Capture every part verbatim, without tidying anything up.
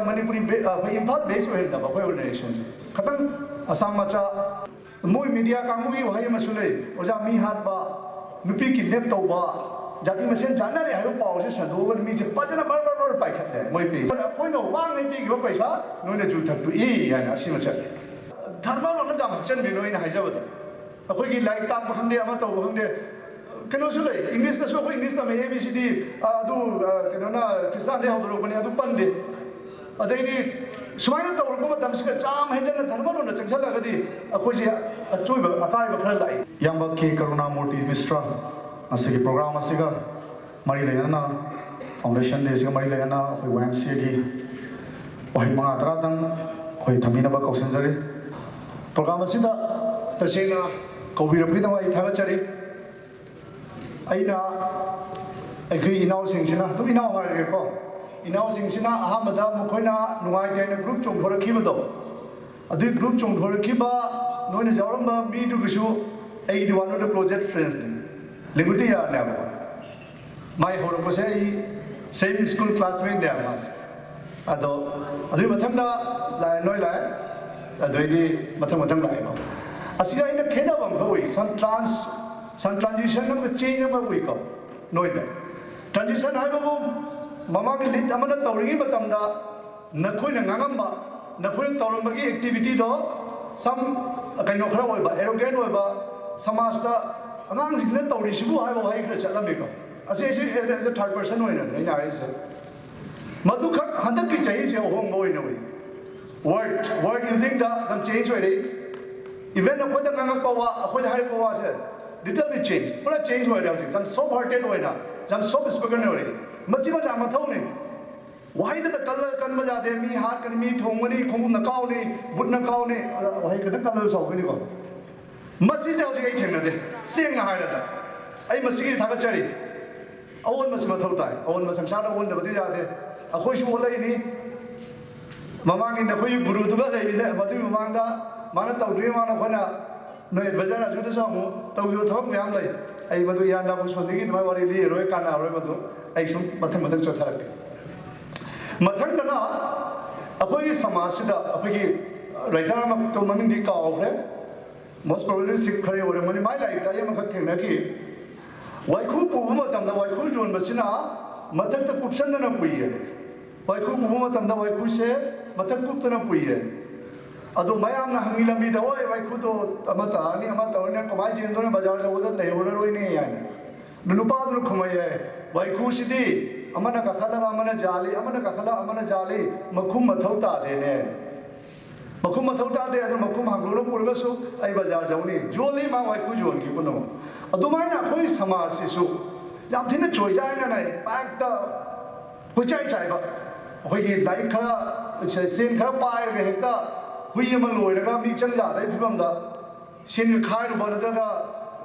Manipuri Bay-, ꯑ, ꯑꯩꯈꯣꯏ ꯏꯝꯐꯥꯜ ꯕꯦꯁ ꯑꯣꯏꯍꯟꯗꯕ ꯑꯩꯈꯣꯏ ꯑꯣꯔꯒꯅꯥꯏꯖꯦꯁꯟꯁꯦ꯫ ꯈꯤꯇꯪ ꯑꯁꯥꯝ ꯃꯆꯥ, ꯃꯣꯏ ꯃꯤꯗꯤꯌꯥ ꯀꯥꯡꯕꯨꯒꯤ ꯋꯥꯍꯩ ꯑꯃꯁꯨ ꯂꯩ, "ꯑꯣꯖꯥ, ꯃꯤ ꯍꯥꯠꯄ, ꯅꯨꯄꯤ ꯀꯤꯗꯅꯦꯞ ꯇꯧꯕ, ꯖꯥꯇꯤ ꯃꯁꯦꯟ ꯌꯥꯟꯅꯔꯦ" ꯍꯥꯏꯕ ꯄꯥꯎꯁꯦ ꯁꯟꯗꯣꯛꯑꯒ ꯃꯤꯁꯦ ꯐꯖꯅ ꯕꯔ ꯕꯔ ꯕꯔ ꯄꯥꯏꯈꯠꯂꯦ꯫ ꯃꯣꯏ ꯄꯦꯖ ꯑꯩꯈꯣꯏꯅ ꯋꯥꯉꯩ ꯄꯤꯈꯤꯕ ꯄꯩꯁꯥ ꯅꯣꯏꯅ ꯖꯨ ꯊꯛꯇꯣꯛꯏ ꯍꯥꯏꯅ ꯑꯁꯤꯃ ꯆꯠꯂꯦ꯫ ꯙꯔꯃꯔꯣꯝꯗ ꯌꯥꯝ ꯍꯥꯞꯆꯤꯟꯕꯤꯅꯣ ꯑꯩꯅ ꯍꯥꯏꯖꯕꯗ꯫ ꯑꯩꯈꯣꯏꯒꯤ ꯂꯥꯏꯔꯤꯛ ꯇꯥꯛꯄ ꯈꯪꯗꯦ, ꯑꯃ ꯇꯧꯕ ꯈꯪꯗꯦ, ꯀꯩꯅꯣꯁꯨ ꯂꯩ, ꯏꯪꯂꯤꯁꯇꯁꯨ ꯑꯩꯈꯣꯏ ꯏꯪꯂꯤꯁ ꯇꯝꯃꯦ, A B C D, ꯑ, ꯑꯗꯨ, ꯑ, ꯀꯩꯅꯣꯅ ꯈ꯭ꯔꯤꯁꯇꯥꯟꯗꯩ ꯍꯧꯗꯣꯔꯛꯄꯅꯦ, ꯑꯗꯨ ꯄꯟꯗꯦ꯫ ꯑꯗꯩꯗꯤ ꯁꯨꯃꯥꯏꯅ ꯇꯧꯔꯛꯄ ꯃꯇꯝꯁꯤꯗ ꯌꯥꯝ ꯍꯦꯟꯖꯟꯅ ꯙꯔꯃꯔꯣꯝꯗ ꯆꯪꯁꯜꯂꯒꯗꯤ ꯑꯩꯈꯣꯏꯁꯦ ꯑꯆꯣꯏꯕ ꯑꯀꯥꯏꯕ ꯈꯔ ꯂꯥꯛꯏ꯫ ꯏꯌꯥꯝꯕ ꯀꯦ ꯀꯔꯨꯅꯥꯃꯨꯔꯇꯤ ꯃꯤꯁ꯭ꯔꯥ ꯉꯁꯤꯒꯤ ꯄ꯭ꯔꯣꯒ꯭ꯔꯥꯝ ꯑꯁꯤꯒ ꯃꯔꯤ ꯂꯩꯅꯅ, ꯐꯥꯎꯟꯗꯦꯁꯟ ꯗꯦꯁꯤꯒ ꯃꯔꯤ ꯂꯩꯅꯅ ꯑꯩꯈꯣꯏ Y M C Aꯒꯤ ꯋꯥꯍꯩ ꯃꯉꯥ ꯇꯔꯥꯗꯪ ꯑꯩꯈꯣꯏ ꯊꯝꯕꯤꯅꯕ ꯀꯧꯁꯤꯟꯖꯔꯤ꯫ ꯄ꯭ꯔꯣꯒ꯭ꯔꯥꯝ ꯑꯁꯤꯗ ꯇꯁꯦꯡꯅ ꯀꯧꯕꯤꯔꯛꯄꯒꯤꯗꯃꯛ ꯑꯩ ꯊꯥꯒꯠꯆꯔꯤ꯫ ꯑꯩꯅ ꯑꯩꯈꯣꯏ ꯏꯅꯥꯎꯁꯤꯡꯁꯤꯅ, ꯑꯗꯨꯝ ꯏꯅꯥꯎ ꯍꯥꯏꯔꯒꯦꯀꯣ, ꯏꯅꯥꯎꯁꯤꯡꯁꯤꯅ ꯑꯍꯥꯟꯕꯗ ꯃꯈꯣꯏꯅ ꯅꯨꯡꯉꯥꯏꯇꯦ ꯍꯥꯏꯅ ꯒ꯭ꯔꯨꯞ ꯆꯣꯡꯊꯣꯔꯛꯈꯤꯕꯗꯣ, ꯑꯗꯨꯒꯤ ꯒ꯭ꯔꯨꯞ ꯆꯣꯡꯊꯣꯔꯛꯈꯤꯕ ꯅꯣꯏꯅ ꯌꯥꯎꯔꯝꯕ ꯃꯤꯗꯨꯒꯤꯁꯨ ꯑꯩꯒꯤꯗꯤ one of the closest friendsꯅꯤ, ꯂꯤꯡꯒꯨꯇꯤ ꯌꯥꯔꯅꯦꯕ꯫ ꯃꯥꯏ ꯍꯧꯔꯛꯄꯁꯦ ꯑꯩ same school classmateꯅꯦꯕ ꯃꯥꯁꯦ꯫ ꯑꯗꯣ ꯑꯗꯨꯒꯤ ꯃꯊꯪꯗ ꯂꯥꯛꯑꯦ, ꯅꯣꯏ ꯂꯥꯛꯑꯦ, ꯑꯗꯨꯗꯩꯗꯤ ꯃꯊꯪ ꯃꯊꯪ ꯂꯥꯛꯑꯦꯀꯣ꯫ ꯑꯁꯤꯗ ꯑꯩꯅ ꯈꯦꯠꯅꯕ ꯑꯃꯈꯛ ꯎꯏ, some trans-, some transition ꯑꯃ, change ꯑꯃ ꯎꯏꯀꯣ ꯅꯣꯏꯗ꯫ Transition ꯍꯥꯏꯕꯕꯨ ꯃꯃꯥꯡꯒꯤ ꯂꯤꯗ ꯑꯃꯅ ꯇꯧꯔꯤꯉꯩ ꯃꯇꯝꯗ ꯅꯈꯣꯏꯅ ꯉꯥꯡꯉꯝꯕ, ꯅꯈꯣꯏꯅ ꯇꯧꯔꯝꯕꯒꯤ activityꯗꯣ some ꯀꯩꯅꯣ ꯈꯔ ꯑꯣꯏꯕ, arrogant ꯑꯣꯏꯕ, ꯁꯃꯥꯖꯇ "ꯑꯉꯥꯡꯁꯤꯡꯁꯤꯅ ꯇꯧꯔꯤꯁꯤꯕꯨ" ꯍꯥꯏꯕ ꯋꯥꯍꯩ ꯈꯔ ꯆꯠꯂꯝꯃꯤꯀꯣ꯫ ꯑꯁꯤ ꯑꯩꯁꯨ as a third person ꯑꯣꯏꯅ ꯑꯩꯅ ꯍꯥꯏꯔꯤꯁꯦ꯫ ꯃꯗꯨꯈꯛ ꯍꯟꯗꯛꯀꯤ ꯆꯍꯤꯁꯦ ꯑꯍꯣꯡꯕ ꯑꯣꯏꯅ ꯎꯏ꯫ Word, word usingꯗ ꯌꯥꯝ change ꯑꯣꯏꯔꯛꯏ꯫ Even ꯑꯩꯈꯣꯏꯗ ꯉꯥꯡꯉꯛꯄ ꯋꯥ, ꯑꯩꯈꯣꯏꯗ ꯍꯥꯏꯔꯛꯄ ꯋꯥꯁꯦ little bit change, ꯄꯨꯔꯥ change ꯑꯣꯏꯔꯦ ꯍꯧꯖꯤꯛ꯫ ꯌꯥꯝ soft hearted ꯑꯣꯏꯅ, ꯌꯥꯝ soft spoken ꯑꯣꯏꯔꯛꯏ꯫ ꯃꯁꯤ ꯃꯌꯥꯝ ꯃꯊꯧꯅꯤ꯫ ꯋꯥꯍꯩꯗꯇ ꯀꯜꯂꯒ ꯀꯟꯕ ꯌꯥꯗꯦ꯫ ꯃꯤ ꯍꯥꯠꯀꯅꯤ, ꯃꯤ ꯊꯣꯡꯒꯅꯤ, ꯈꯣꯡꯎꯞꯅ ꯀꯥꯎꯅꯤ, ꯕꯨꯠꯅ ꯀꯥꯎꯅꯤ, ꯋꯥꯍꯩ ꯈꯤꯇꯪ ꯀꯜꯂꯒ ꯁꯥꯎꯒꯅꯤꯀꯣ꯫ ꯃꯁꯤꯁꯦ ꯍꯧꯖꯤꯛ ꯑꯩ ꯊꯦꯡꯅꯗꯦ꯫ ꯁꯦꯡꯅ ꯍꯥꯏꯔꯕꯗ ꯑꯩ ꯃꯁꯤꯒꯤ ꯊꯥꯒꯠꯆꯔꯤ꯫ ꯑꯑꯣꯟꯕꯁꯤ ꯃꯊꯧ ꯇꯥꯏ꯫ ꯑꯑꯣꯟꯕ ꯁꯪꯁꯥꯔꯗ ꯑꯣꯟꯗꯕꯗꯤ ꯌꯥꯗꯦ꯫ ꯑꯩꯈꯣꯏꯁꯨ ꯑꯣꯜꯂꯛꯏꯅꯤ꯫ ꯃꯃꯥꯡꯒꯤ ꯅꯈꯣꯏꯒꯤ ꯒꯨꯔꯨꯗꯨꯒ ꯂꯩꯔꯤꯅꯦ, ꯃꯗꯨꯒꯤ ꯃꯃꯥꯡꯗ ꯃꯥꯅ ꯇꯧꯗ꯭ꯔꯤꯉꯩ ꯃꯃꯥꯡꯗ ꯑꯩꯈꯣꯏꯅ ꯅꯣꯏ ꯑꯦꯗꯚꯥꯏꯖꯔ ꯔꯥꯖꯨꯗꯁꯨ ꯑꯃꯨꯛ ꯇꯧꯈꯤꯕ ꯊꯕꯛ ꯃꯌꯥꯝ ꯂꯩ꯫ ꯑꯩ ꯃꯗꯨ ꯏꯌꯥꯟꯗ ꯑꯃꯨꯛ ꯁꯣꯟꯗꯒꯤ ꯑꯗꯨꯃꯥꯏꯅ ꯋꯥꯔꯤ ꯂꯤꯔꯔꯣꯏ, ꯀꯥꯟꯅꯔꯔꯣꯏ ꯃꯗꯨ꯫ ꯑꯩ ꯁꯨꯝ ꯃꯊꯪ ꯃꯊꯪ ꯆꯠꯊꯔꯛꯀꯦ꯫ ꯃꯊꯪꯗꯅ ꯑꯩꯈꯣꯏꯒꯤ ꯁꯃꯥꯖꯁꯤꯗ ꯑꯩꯈꯣꯏꯒꯤ ꯔꯥꯏꯇꯔ ꯑꯃ ꯃꯃꯤꯡꯗꯤ ꯀꯥꯎꯈ꯭ꯔꯦ, most probably ꯁꯤ ꯈꯔ ꯑꯣꯏꯔꯝꯒꯅꯤ, ꯃꯥꯏ ꯂꯥꯏꯔꯤꯛꯇ ꯑꯩ ꯑꯃꯈꯛ ꯊꯦꯡꯅꯈꯤ꯫ ꯋꯥꯏꯈꯨ ꯄꯨꯕ ꯃꯇꯝꯗ ꯋꯥꯏꯈꯨ ꯌꯣꯟꯕꯁꯤꯅ ꯃꯊꯛꯇ ꯀꯨꯞꯁꯟꯗꯅ ꯄꯨꯏꯌꯦ꯫ ꯋꯥꯏꯈꯨ ꯄꯨꯕ ꯃꯇꯝꯗ ꯋꯥꯏꯈꯨꯁꯦ ꯃꯊꯛ ꯀꯨꯞꯇꯅ ꯄꯨꯏꯌꯦ꯫ ꯑꯗꯣ ꯃꯌꯥꯝꯅ ꯍꯪꯉꯤ ꯂꯝꯕꯤꯗ, "ꯍꯣꯏ, ꯋꯥꯏꯈꯨꯗꯣ ꯑꯃ ꯇꯥꯔꯅꯤ, ꯑꯃ ꯇꯧꯔꯅꯤ, ꯀꯃꯥꯏꯅ ꯆꯦꯟꯗꯣꯏꯅꯣ, ꯕꯖꯥꯔ ꯌꯧꯕꯗ ꯂꯩꯍꯧꯔꯔꯣꯏꯅꯦ" ꯍꯥꯏꯅ꯫ ꯑꯗꯨ ꯅꯨꯄꯥꯗꯨꯅ ꯈꯨꯝꯃꯛꯑꯦ, "ꯋꯥꯏꯈꯨꯁꯤꯗꯤ ꯑꯃꯅ ꯀꯥꯈꯠꯂꯒ ꯑꯃꯅ ꯌꯥꯜꯂꯤ, ꯑꯃꯅ ꯀꯥꯈꯠꯂꯒ ꯑꯃꯅ ꯌꯥꯜꯂꯤ, ꯃꯈꯨꯝ ꯃꯊꯧ ꯇꯥꯗꯦꯅꯦ꯫ ꯃꯈꯨꯝ ꯃꯊꯧ ꯇꯥꯗꯦ, ꯑꯗꯨ ꯃꯈꯨꯝ ꯍꯥꯡꯗꯣꯛꯅ ꯄꯨꯔꯒꯁꯨ ꯑꯩ ꯕꯖꯥꯔ ꯌꯧꯅꯤ, ꯌꯣꯜꯂꯤ ꯃꯥ ꯋꯥꯏꯈꯨ ꯌꯣꯟꯈꯤ ꯄꯨꯝꯅꯃꯛ"꯫ ꯑꯗꯨꯃꯥꯏꯅ ꯑꯩꯈꯣꯏ ꯁꯃꯥꯖꯁꯤꯁꯨ ꯌꯥꯝ ꯊꯤꯅ ꯆꯣꯏꯖꯥꯏꯅꯅ ꯄꯥꯛꯇ ꯀꯣꯏꯆꯥꯏ ꯆꯥꯏꯕ, ꯑꯩꯈꯣꯏꯒꯤ ꯂꯥꯏꯔꯤꯛ ꯈꯔ, ꯆꯦ-, ꯆꯦꯡ ꯈꯔ ꯄꯥꯏꯔꯒ ꯍꯦꯛꯇ ꯍꯨꯏ ꯑꯃ ꯂꯣꯏꯔꯒ ꯃꯤ ꯆꯪ ꯌꯥꯗꯕꯒꯤ ꯐꯤꯕꯝꯗ, ꯆꯦꯡꯒ ꯈꯥꯏꯔꯨꯕ ꯅꯠꯇ꯭ꯔꯒ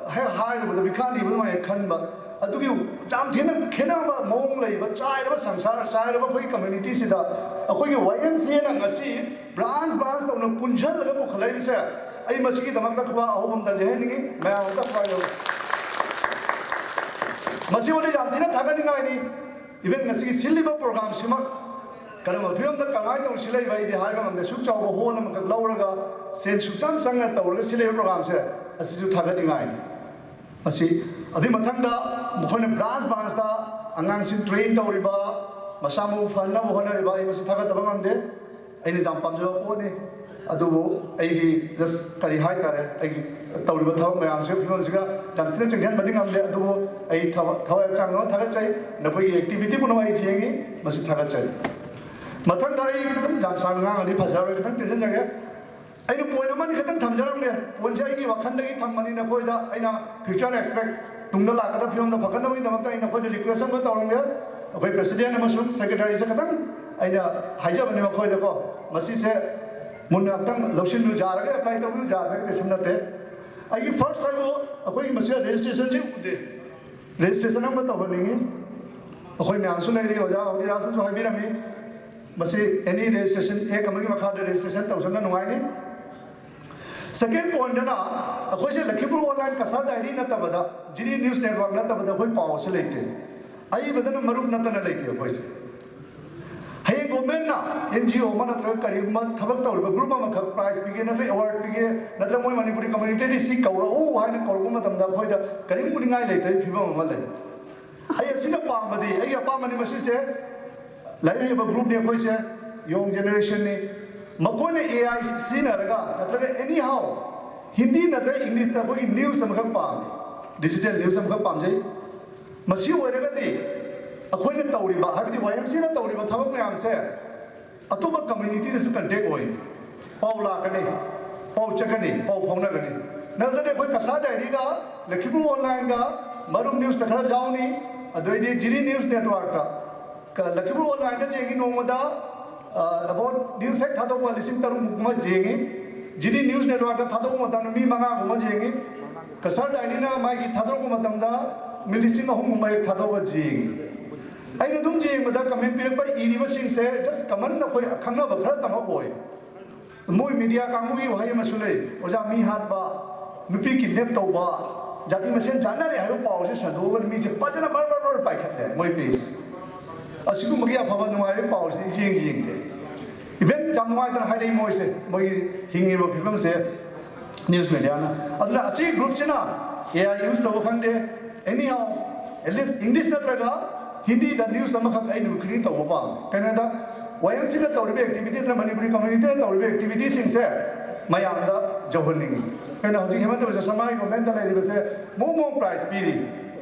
ꯍꯦꯛ ꯍꯥꯏꯔꯨꯕꯗ ꯃꯤꯈꯥ ꯅꯤꯕ ꯑꯗꯨꯃꯥꯏꯅ ꯈꯟꯕ, ꯑꯗꯨꯒꯤ ꯌꯥꯝ ꯊꯤꯅ ꯈꯦꯠꯅꯕ ꯃꯑꯣꯡ ꯂꯩꯕ, ꯆꯥꯏꯔꯕ ꯁꯪꯁꯥꯔ, ꯆꯥꯏꯔꯕ ꯑꯩꯈꯣꯏꯒꯤ community ꯁꯤꯗ ꯑꯩꯈꯣꯏꯒꯤ ꯋꯥꯏ ꯑꯦꯝ ꯁꯤ ꯑꯦꯅ ꯉꯁꯤ branch branch ꯇꯧꯅ ꯄꯨꯟꯁꯤꯜꯂꯒ ꯄꯨꯈꯠꯂꯛꯏꯕꯁꯦ, ꯑꯩ ꯃꯁꯤꯒꯤꯗꯃꯛꯇ ꯈꯨꯕꯥꯛ ꯑꯍꯧꯕ ꯑꯝꯇ ꯌꯩꯍꯟꯅꯤꯡꯉꯤ꯫ ꯃꯌꯥꯝ ꯑꯝꯇ ꯈꯨꯕꯥꯛ ꯌꯩꯍꯧ꯫ ꯃꯁꯤꯕꯨꯗꯤ ꯌꯥꯝ ꯊꯤꯅ ꯊꯥꯒꯠꯅꯤꯡꯉꯥꯏꯅꯤ꯫ Even ꯉꯁꯤꯒꯤ ꯁꯤꯜꯂꯤꯕ program ꯁꯤꯃꯛ ꯀꯔꯝꯕ ꯐꯤꯕꯝꯗ ꯀꯃꯥꯏꯅ ꯇꯧꯁꯤ ꯂꯩꯕ ꯑꯩꯗꯤ ꯍꯥꯏꯕ ꯉꯝꯗꯦ꯫ ꯁꯨꯛ ꯆꯥꯎꯕ hall ꯑꯃꯈꯛ ꯂꯧꯔꯒ ꯁꯦꯟ ꯁꯨꯛ ꯌꯥꯝ ꯆꯪꯅ ꯇꯧꯔꯒ ꯁꯤꯜꯂꯤꯕ program ꯁꯦ, ꯑꯁꯤꯁꯨ ꯊꯥꯒꯠꯅꯤꯡꯉꯥꯏꯅꯤ꯫ ꯃꯁꯤ, ꯑꯗꯨꯒꯤ ꯃꯊꯪꯗ ꯃꯈꯣꯏꯅ branch branch ꯇ ꯑꯉꯥꯡꯁꯤꯡ train ꯇꯧꯔꯤꯕ, ꯃꯁꯥ ꯃꯎ ꯐꯅꯕ ꯍꯣꯠꯅꯔꯤꯕ, ꯑꯩ ꯃꯁꯤ ꯊꯥꯒꯠꯇꯕ ꯉꯝꯗꯦ꯫ ꯑꯩꯅ ꯌꯥꯝ ꯄꯥꯝꯖꯕ ꯄꯣꯠꯅꯤ꯫ ꯑꯗꯨꯕꯨ ꯑꯩꯒꯤ just ꯀꯔꯤ ꯍꯥꯏꯇꯥꯔꯦ, ꯑꯩꯒꯤ ꯇꯧꯔꯤꯕ ꯊꯕꯛ ꯃꯌꯥꯝꯁꯤꯒ ꯐꯤꯕꯝꯁꯤꯒ ꯌꯥꯝ ꯊꯤꯅ ꯆꯤꯡꯁꯤꯟꯕꯗꯤ ꯉꯝꯗꯦ꯫ ꯑꯗꯨꯕꯨ ꯑꯩ ꯊꯕꯛ, ꯊꯋꯥꯏ ꯍꯛꯆꯥꯡ ꯂꯣꯏꯅ ꯊꯥꯒꯠꯆꯩ꯫ ꯅꯈꯣꯏꯒꯤ activity ꯄꯨꯝꯅꯃꯛ ꯑꯩ ꯌꯦꯡꯉꯤ꯫ ꯃꯁꯤ ꯊꯥꯒꯠꯆꯔꯤ꯫ ꯃꯊꯪꯗ ꯑꯩ ꯑꯗꯨꯝ ꯌꯥꯝ ꯁꯥꯡꯅ ꯉꯥꯡꯉꯗꯤ ꯐꯖꯔꯣꯏ, ꯈꯤꯇꯪ ꯇꯦꯟꯁꯤꯟꯖꯒꯦ꯫ ꯑꯩꯅ point ꯑꯃꯅꯤ ꯈꯛꯇꯪ ꯊꯝꯖꯔꯝꯒꯦ꯫ Point ꯁꯦ ꯑꯩꯒꯤ ꯋꯥꯈꯜꯗꯒꯤ ꯊꯝꯕꯅꯤ, ꯅꯈꯣꯏꯗ ꯑꯩꯅ future expect, ꯇꯨꯡꯗ ꯂꯥꯛꯀꯗꯕ ꯐꯤꯕꯝꯗ ꯐꯒꯠꯅꯕꯒꯤꯗꯃꯛꯇ ꯑꯩ ꯅꯈꯣꯏꯗ request ꯑꯃ ꯇꯧꯔꯝꯒꯦ꯫ ꯑꯩꯈꯣꯏ president ꯑꯃꯁꯨꯡ secretary ꯁꯦ ꯈꯛꯇꯪ ꯑꯩꯅ ꯍꯥꯏꯖꯕꯅꯤ ꯃꯈꯣꯏꯗꯀꯣ, ꯃꯁꯤꯁꯦ ꯃꯨꯟꯅ ꯑꯝꯇꯪ ꯂꯧꯁꯤꯟꯕꯤꯌꯨ, ꯌꯥꯔꯒ apply ꯇꯧꯕꯤꯌꯨ, ꯌꯥꯗ꯭ꯔꯒ ꯀꯩꯁꯨꯝ ꯅꯠꯇꯦ꯫ ꯑꯩꯒꯤ first ꯍꯥꯏꯕꯨ ꯑꯩꯈꯣꯏꯒꯤ ꯃꯁꯤꯗ registration ꯁꯦ ꯎꯗꯦ꯫ Registration ꯑꯃ ꯇꯧꯍꯟꯅꯤꯡꯉꯤ꯫ ꯑꯩꯈꯣꯏ ꯃꯌꯥꯝꯁꯨ ꯂꯩꯔꯤ, ꯑꯣꯖꯥ ꯍꯧꯔꯤꯔꯥꯖꯅꯁꯨ ꯍꯥꯏꯕꯤꯔꯝꯃꯤ, ꯃꯁꯤ any registration act ꯑꯃꯒꯤ ꯃꯈꯥꯗ registration ꯇꯧꯁꯟꯕ ꯅꯨꯡꯉꯥꯏꯅꯤ꯫ Second point ꯇꯅ ꯑꯩꯈꯣꯏꯁꯦ ꯂꯈꯤꯄꯨꯔ online ꯀꯁꯥꯔ diary ꯅꯠꯇꯕꯗ, ꯖꯤꯔꯤ news network ꯅꯠꯇꯕꯗ ꯑꯩꯈꯣꯏ ꯄꯥꯎ ꯑꯁꯤ ꯂꯩꯇꯦ꯫ ꯑꯏꯕꯗꯅ ꯃꯔꯨꯞ ꯅꯠꯇꯅ ꯂꯩꯇꯦ ꯑꯩꯈꯣꯏꯁꯦ꯫ ꯍꯌꯦꯡ ꯒꯣꯔꯃꯦꯟꯅ ꯑꯦꯟ ꯖꯤ ꯑꯣ ꯑꯃ ꯅꯠꯇ꯭ꯔꯒ ꯀꯔꯤꯒꯨꯝꯕ ꯊꯕꯛ ꯇꯧꯔꯤꯕ ꯒ꯭ꯔꯨꯞ ꯑꯃꯈꯛ ꯄ꯭ꯔꯥꯏꯖ ꯄꯤꯒꯦ ꯅꯠꯇ꯭ꯔꯒ ꯑꯦꯋꯥꯔꯗ ꯄꯤꯒꯦ ꯅꯠꯇ꯭ꯔꯒ ꯃꯣꯏ ꯃꯅꯤꯄꯨꯔꯤ ꯀꯝꯃ꯭ꯌꯨꯅꯤꯇꯤꯗ ꯁꯤ ꯀꯧꯔꯛꯎ ꯍꯥꯏꯅ ꯀꯧꯔꯛꯄ ꯃꯇꯝꯗ ꯑꯩꯈꯣꯏꯗ ꯀꯔꯤꯝ ꯎꯅꯤꯡꯉꯥꯏ ꯂꯩꯇꯕꯒꯤ ꯐꯤꯕꯝ ꯑꯃ ꯂꯩ꯫ ꯑꯩ ꯑꯁꯤꯅ ꯄꯥꯝꯕꯗꯤ, ꯑꯩꯒꯤ ꯑꯄꯥꯝꯕꯅꯤ ꯃꯁꯤꯁꯦ, ꯂꯥꯏꯔꯤꯛ ꯍꯩꯕ ꯒ꯭ꯔꯨꯞꯅꯤ ꯑꯩꯈꯣꯏꯁꯦ, ꯌꯣꯡ ꯖꯦꯅꯦꯔꯦꯁꯟꯅꯤ꯫ ꯃꯈꯣꯏꯅ ꯑꯦ ꯑꯥꯏ ꯁꯤꯖꯤꯟꯅꯔꯒ ꯅꯠꯇ꯭ꯔꯒ ꯑꯦꯅꯤ ꯍꯥꯎ ꯍꯤꯟꯗꯤ ꯅꯠꯇ꯭ꯔꯒ ꯏꯪꯂꯤꯁꯇ ꯑꯩꯈꯣꯏꯒꯤ ꯅ꯭ꯌꯨꯁ ꯑꯃꯈꯛ ꯄꯥꯝꯃꯤ, ꯗꯤꯖꯤꯇꯦꯜ ꯅ꯭ꯌꯨꯁ ꯑꯃꯈꯛ ꯄꯥꯝꯖꯩ꯫ ꯃꯁꯤ ꯑꯣꯏꯔꯒꯗꯤ ꯑꯩꯈꯣꯏꯅ ꯇꯧꯔꯤꯕ, ꯍꯥꯏꯕꯗꯤ ꯋꯥꯏ ꯑꯦꯝ ꯁꯤꯅ ꯇꯧꯔꯤꯕ ꯊꯕꯛ ꯃꯌꯥꯝꯁꯦ ꯑꯇꯣꯞꯄ ꯀꯝꯃ꯭ꯌꯨꯅꯤꯇꯤꯗꯁꯨ ꯀꯟꯇꯦꯛ ꯑꯣꯏꯅꯤ, ꯄꯥꯎ ꯂꯥꯛꯀꯅꯤ, ꯄꯥꯎ ꯆꯠꯀꯅꯤ, ꯄꯥꯎ ꯐꯥꯎꯅꯒꯅꯤ꯫ ꯅꯠꯇ꯭ꯔꯗꯤ ꯑꯩꯈꯣꯏ ꯀꯁꯥꯔ ꯗꯥꯏꯔꯤꯒ, ꯂꯈꯤꯄꯨꯔ ꯑꯣꯟꯂꯥꯏꯟꯒ, ꯃꯔꯨꯝ ꯅ꯭ꯌꯨꯁꯇ ꯈꯔ ꯌꯥꯎꯅꯤ, ꯑꯗꯩꯗꯤ ꯖꯤꯔꯤ ꯅ꯭ꯌꯨꯁ ꯅꯦꯠꯋꯥꯔꯛꯇ, ꯂꯈꯤꯄꯨꯔ ꯑꯣꯟꯂꯥꯏꯟꯗ ꯌꯦꯡꯉꯤ ꯅꯣꯡꯃꯗ ꯑꯕꯥꯎꯠ ꯅ꯭ꯌꯨꯁ ꯍꯦꯛ ꯊꯥꯗꯣꯛꯄ ꯂꯤꯁꯤꯡ ꯇꯔꯨꯛꯃꯨꯛ ꯑꯃ ꯌꯦꯡꯉꯤ꯫ ꯖꯤꯗꯤ ꯅ꯭ꯌꯨꯁ ꯅꯦꯠꯋꯥꯔꯛꯇ ꯊꯥꯗꯣꯛꯄ ꯃꯇꯝꯗ ꯃꯤ ꯃꯉꯥꯒꯨꯝꯕ ꯌꯦꯡꯉꯤ꯫ ꯀꯁꯥꯔ ꯗꯥꯏꯔꯤꯅ ꯃꯥꯒꯤ ꯊꯥꯗꯣꯔꯛꯄ ꯃꯇꯝꯗ ꯃꯤ ꯂꯤꯁꯤꯡ ꯑꯍꯨꯝꯒꯨꯝꯕ ꯍꯦꯛ ꯊꯥꯗꯣꯛꯑꯒ ꯌꯦꯡꯉꯤ꯫ ꯑꯩꯅ ꯑꯗꯨꯝ ꯌꯦꯡꯕꯗ ꯀꯃꯦꯟ ꯄꯤꯔꯛꯄ ꯏꯔꯤꯕꯁꯤꯡꯁꯦ ꯖꯁ ꯀꯃꯟ ꯑꯩꯈꯣꯏ ꯈꯪꯅꯕ ꯈꯔꯇꯃꯛ ꯑꯣꯏ꯫ ꯃꯣꯏ ꯃꯤꯗꯤꯌꯥ ꯀꯥꯡꯕꯨꯒꯤ ꯋꯥꯍꯩ ꯑꯃꯁꯨ ꯂꯩ, "ꯑꯣꯖꯥ, ꯃꯤ ꯍꯥꯠꯄ, ꯅꯨꯄꯤ ꯀꯤꯗꯅꯦꯞ ꯇꯧꯕ, ꯖꯥꯇꯤ ꯃꯁꯦꯟ ꯌꯥꯟꯅꯔꯦ" ꯍꯥꯏꯕ ꯄꯥꯎꯁꯦ ꯁꯟꯗꯣꯛꯑꯒ ꯃꯤꯁꯦ ꯐꯖꯅ ꯕꯔ ꯕꯔ ꯕꯔ ꯄꯥꯏꯈꯠꯂꯦ ꯃꯣꯏ ꯄꯦꯖ꯫ ꯑꯁꯤꯒꯨꯝꯕꯒꯤ ꯑꯐꯕ ꯅꯨꯡꯉꯥꯏꯕ ꯄꯥꯎꯁꯤꯗꯤ ꯏꯆꯦꯡ ꯌꯦꯡꯗꯦ꯫ ꯏꯚꯟ ꯌꯥꯝ ꯅꯨꯡꯉꯥꯏꯇꯅ ꯍꯥꯏꯔꯛꯏ ꯃꯣꯏꯁꯦ, ꯃꯣꯏꯒꯤ ꯍꯤꯡꯉꯤꯕ ꯐꯤꯕꯝꯁꯦ ꯅ꯭ꯌꯨꯁ ꯃꯦꯗꯤꯌꯥꯅ꯫ ꯑꯗꯨꯅ ꯑꯁꯤꯒꯤ ꯒ꯭ꯔꯨꯞꯁꯤꯅ ꯑꯦ ꯑꯥꯏ ꯌꯨꯁ ꯇꯧꯕ ꯈꯪꯗꯦ, ꯑꯦꯅꯤ ꯍꯥꯎ ꯑꯦꯠꯂꯤꯁ ꯏꯪꯂꯤꯁ ꯅꯠꯇ꯭ꯔꯒ ꯍꯤꯟꯗꯤꯗ ꯅ꯭ꯌꯨꯁ ꯑꯃꯈꯛ ꯑꯩ ꯅꯨꯃꯤꯠ ꯈꯨꯗꯤꯡ ꯇꯧꯕ ꯄꯥꯝꯃꯤ꯫ ꯀꯩꯅꯣꯗ ꯋꯥꯏ ꯑꯦꯝ ꯁꯤꯅ ꯇꯧꯔꯤꯕ ꯑꯦꯛꯇꯤꯚꯤꯇꯤ ꯅꯠꯇ꯭ꯔꯒ ꯃꯅꯤꯄꯨꯔꯤ ꯀꯝꯃ꯭ꯌꯨꯅꯤꯇꯤꯅ ꯇꯧꯔꯤꯕ ꯑꯦꯛꯇꯤꯚꯤꯇꯤꯁꯤꯡꯁꯦ ꯃꯌꯥꯝꯗ ꯌꯧꯍꯟꯅꯤꯡꯉꯤ꯫ ꯀꯩꯅꯣ ꯍꯧꯖꯤꯛ ꯍꯤꯃꯟꯇ ꯕꯤꯁ꯭ꯋ ꯁꯔꯃꯥꯒꯤ ꯒꯣꯔꯃꯦꯟꯇ ꯂꯩꯔꯤꯕꯁꯦ ꯃꯑꯣꯡ ꯃꯑꯣꯡ ꯄ꯭ꯔꯥꯏꯖ ꯄꯤꯔꯤ,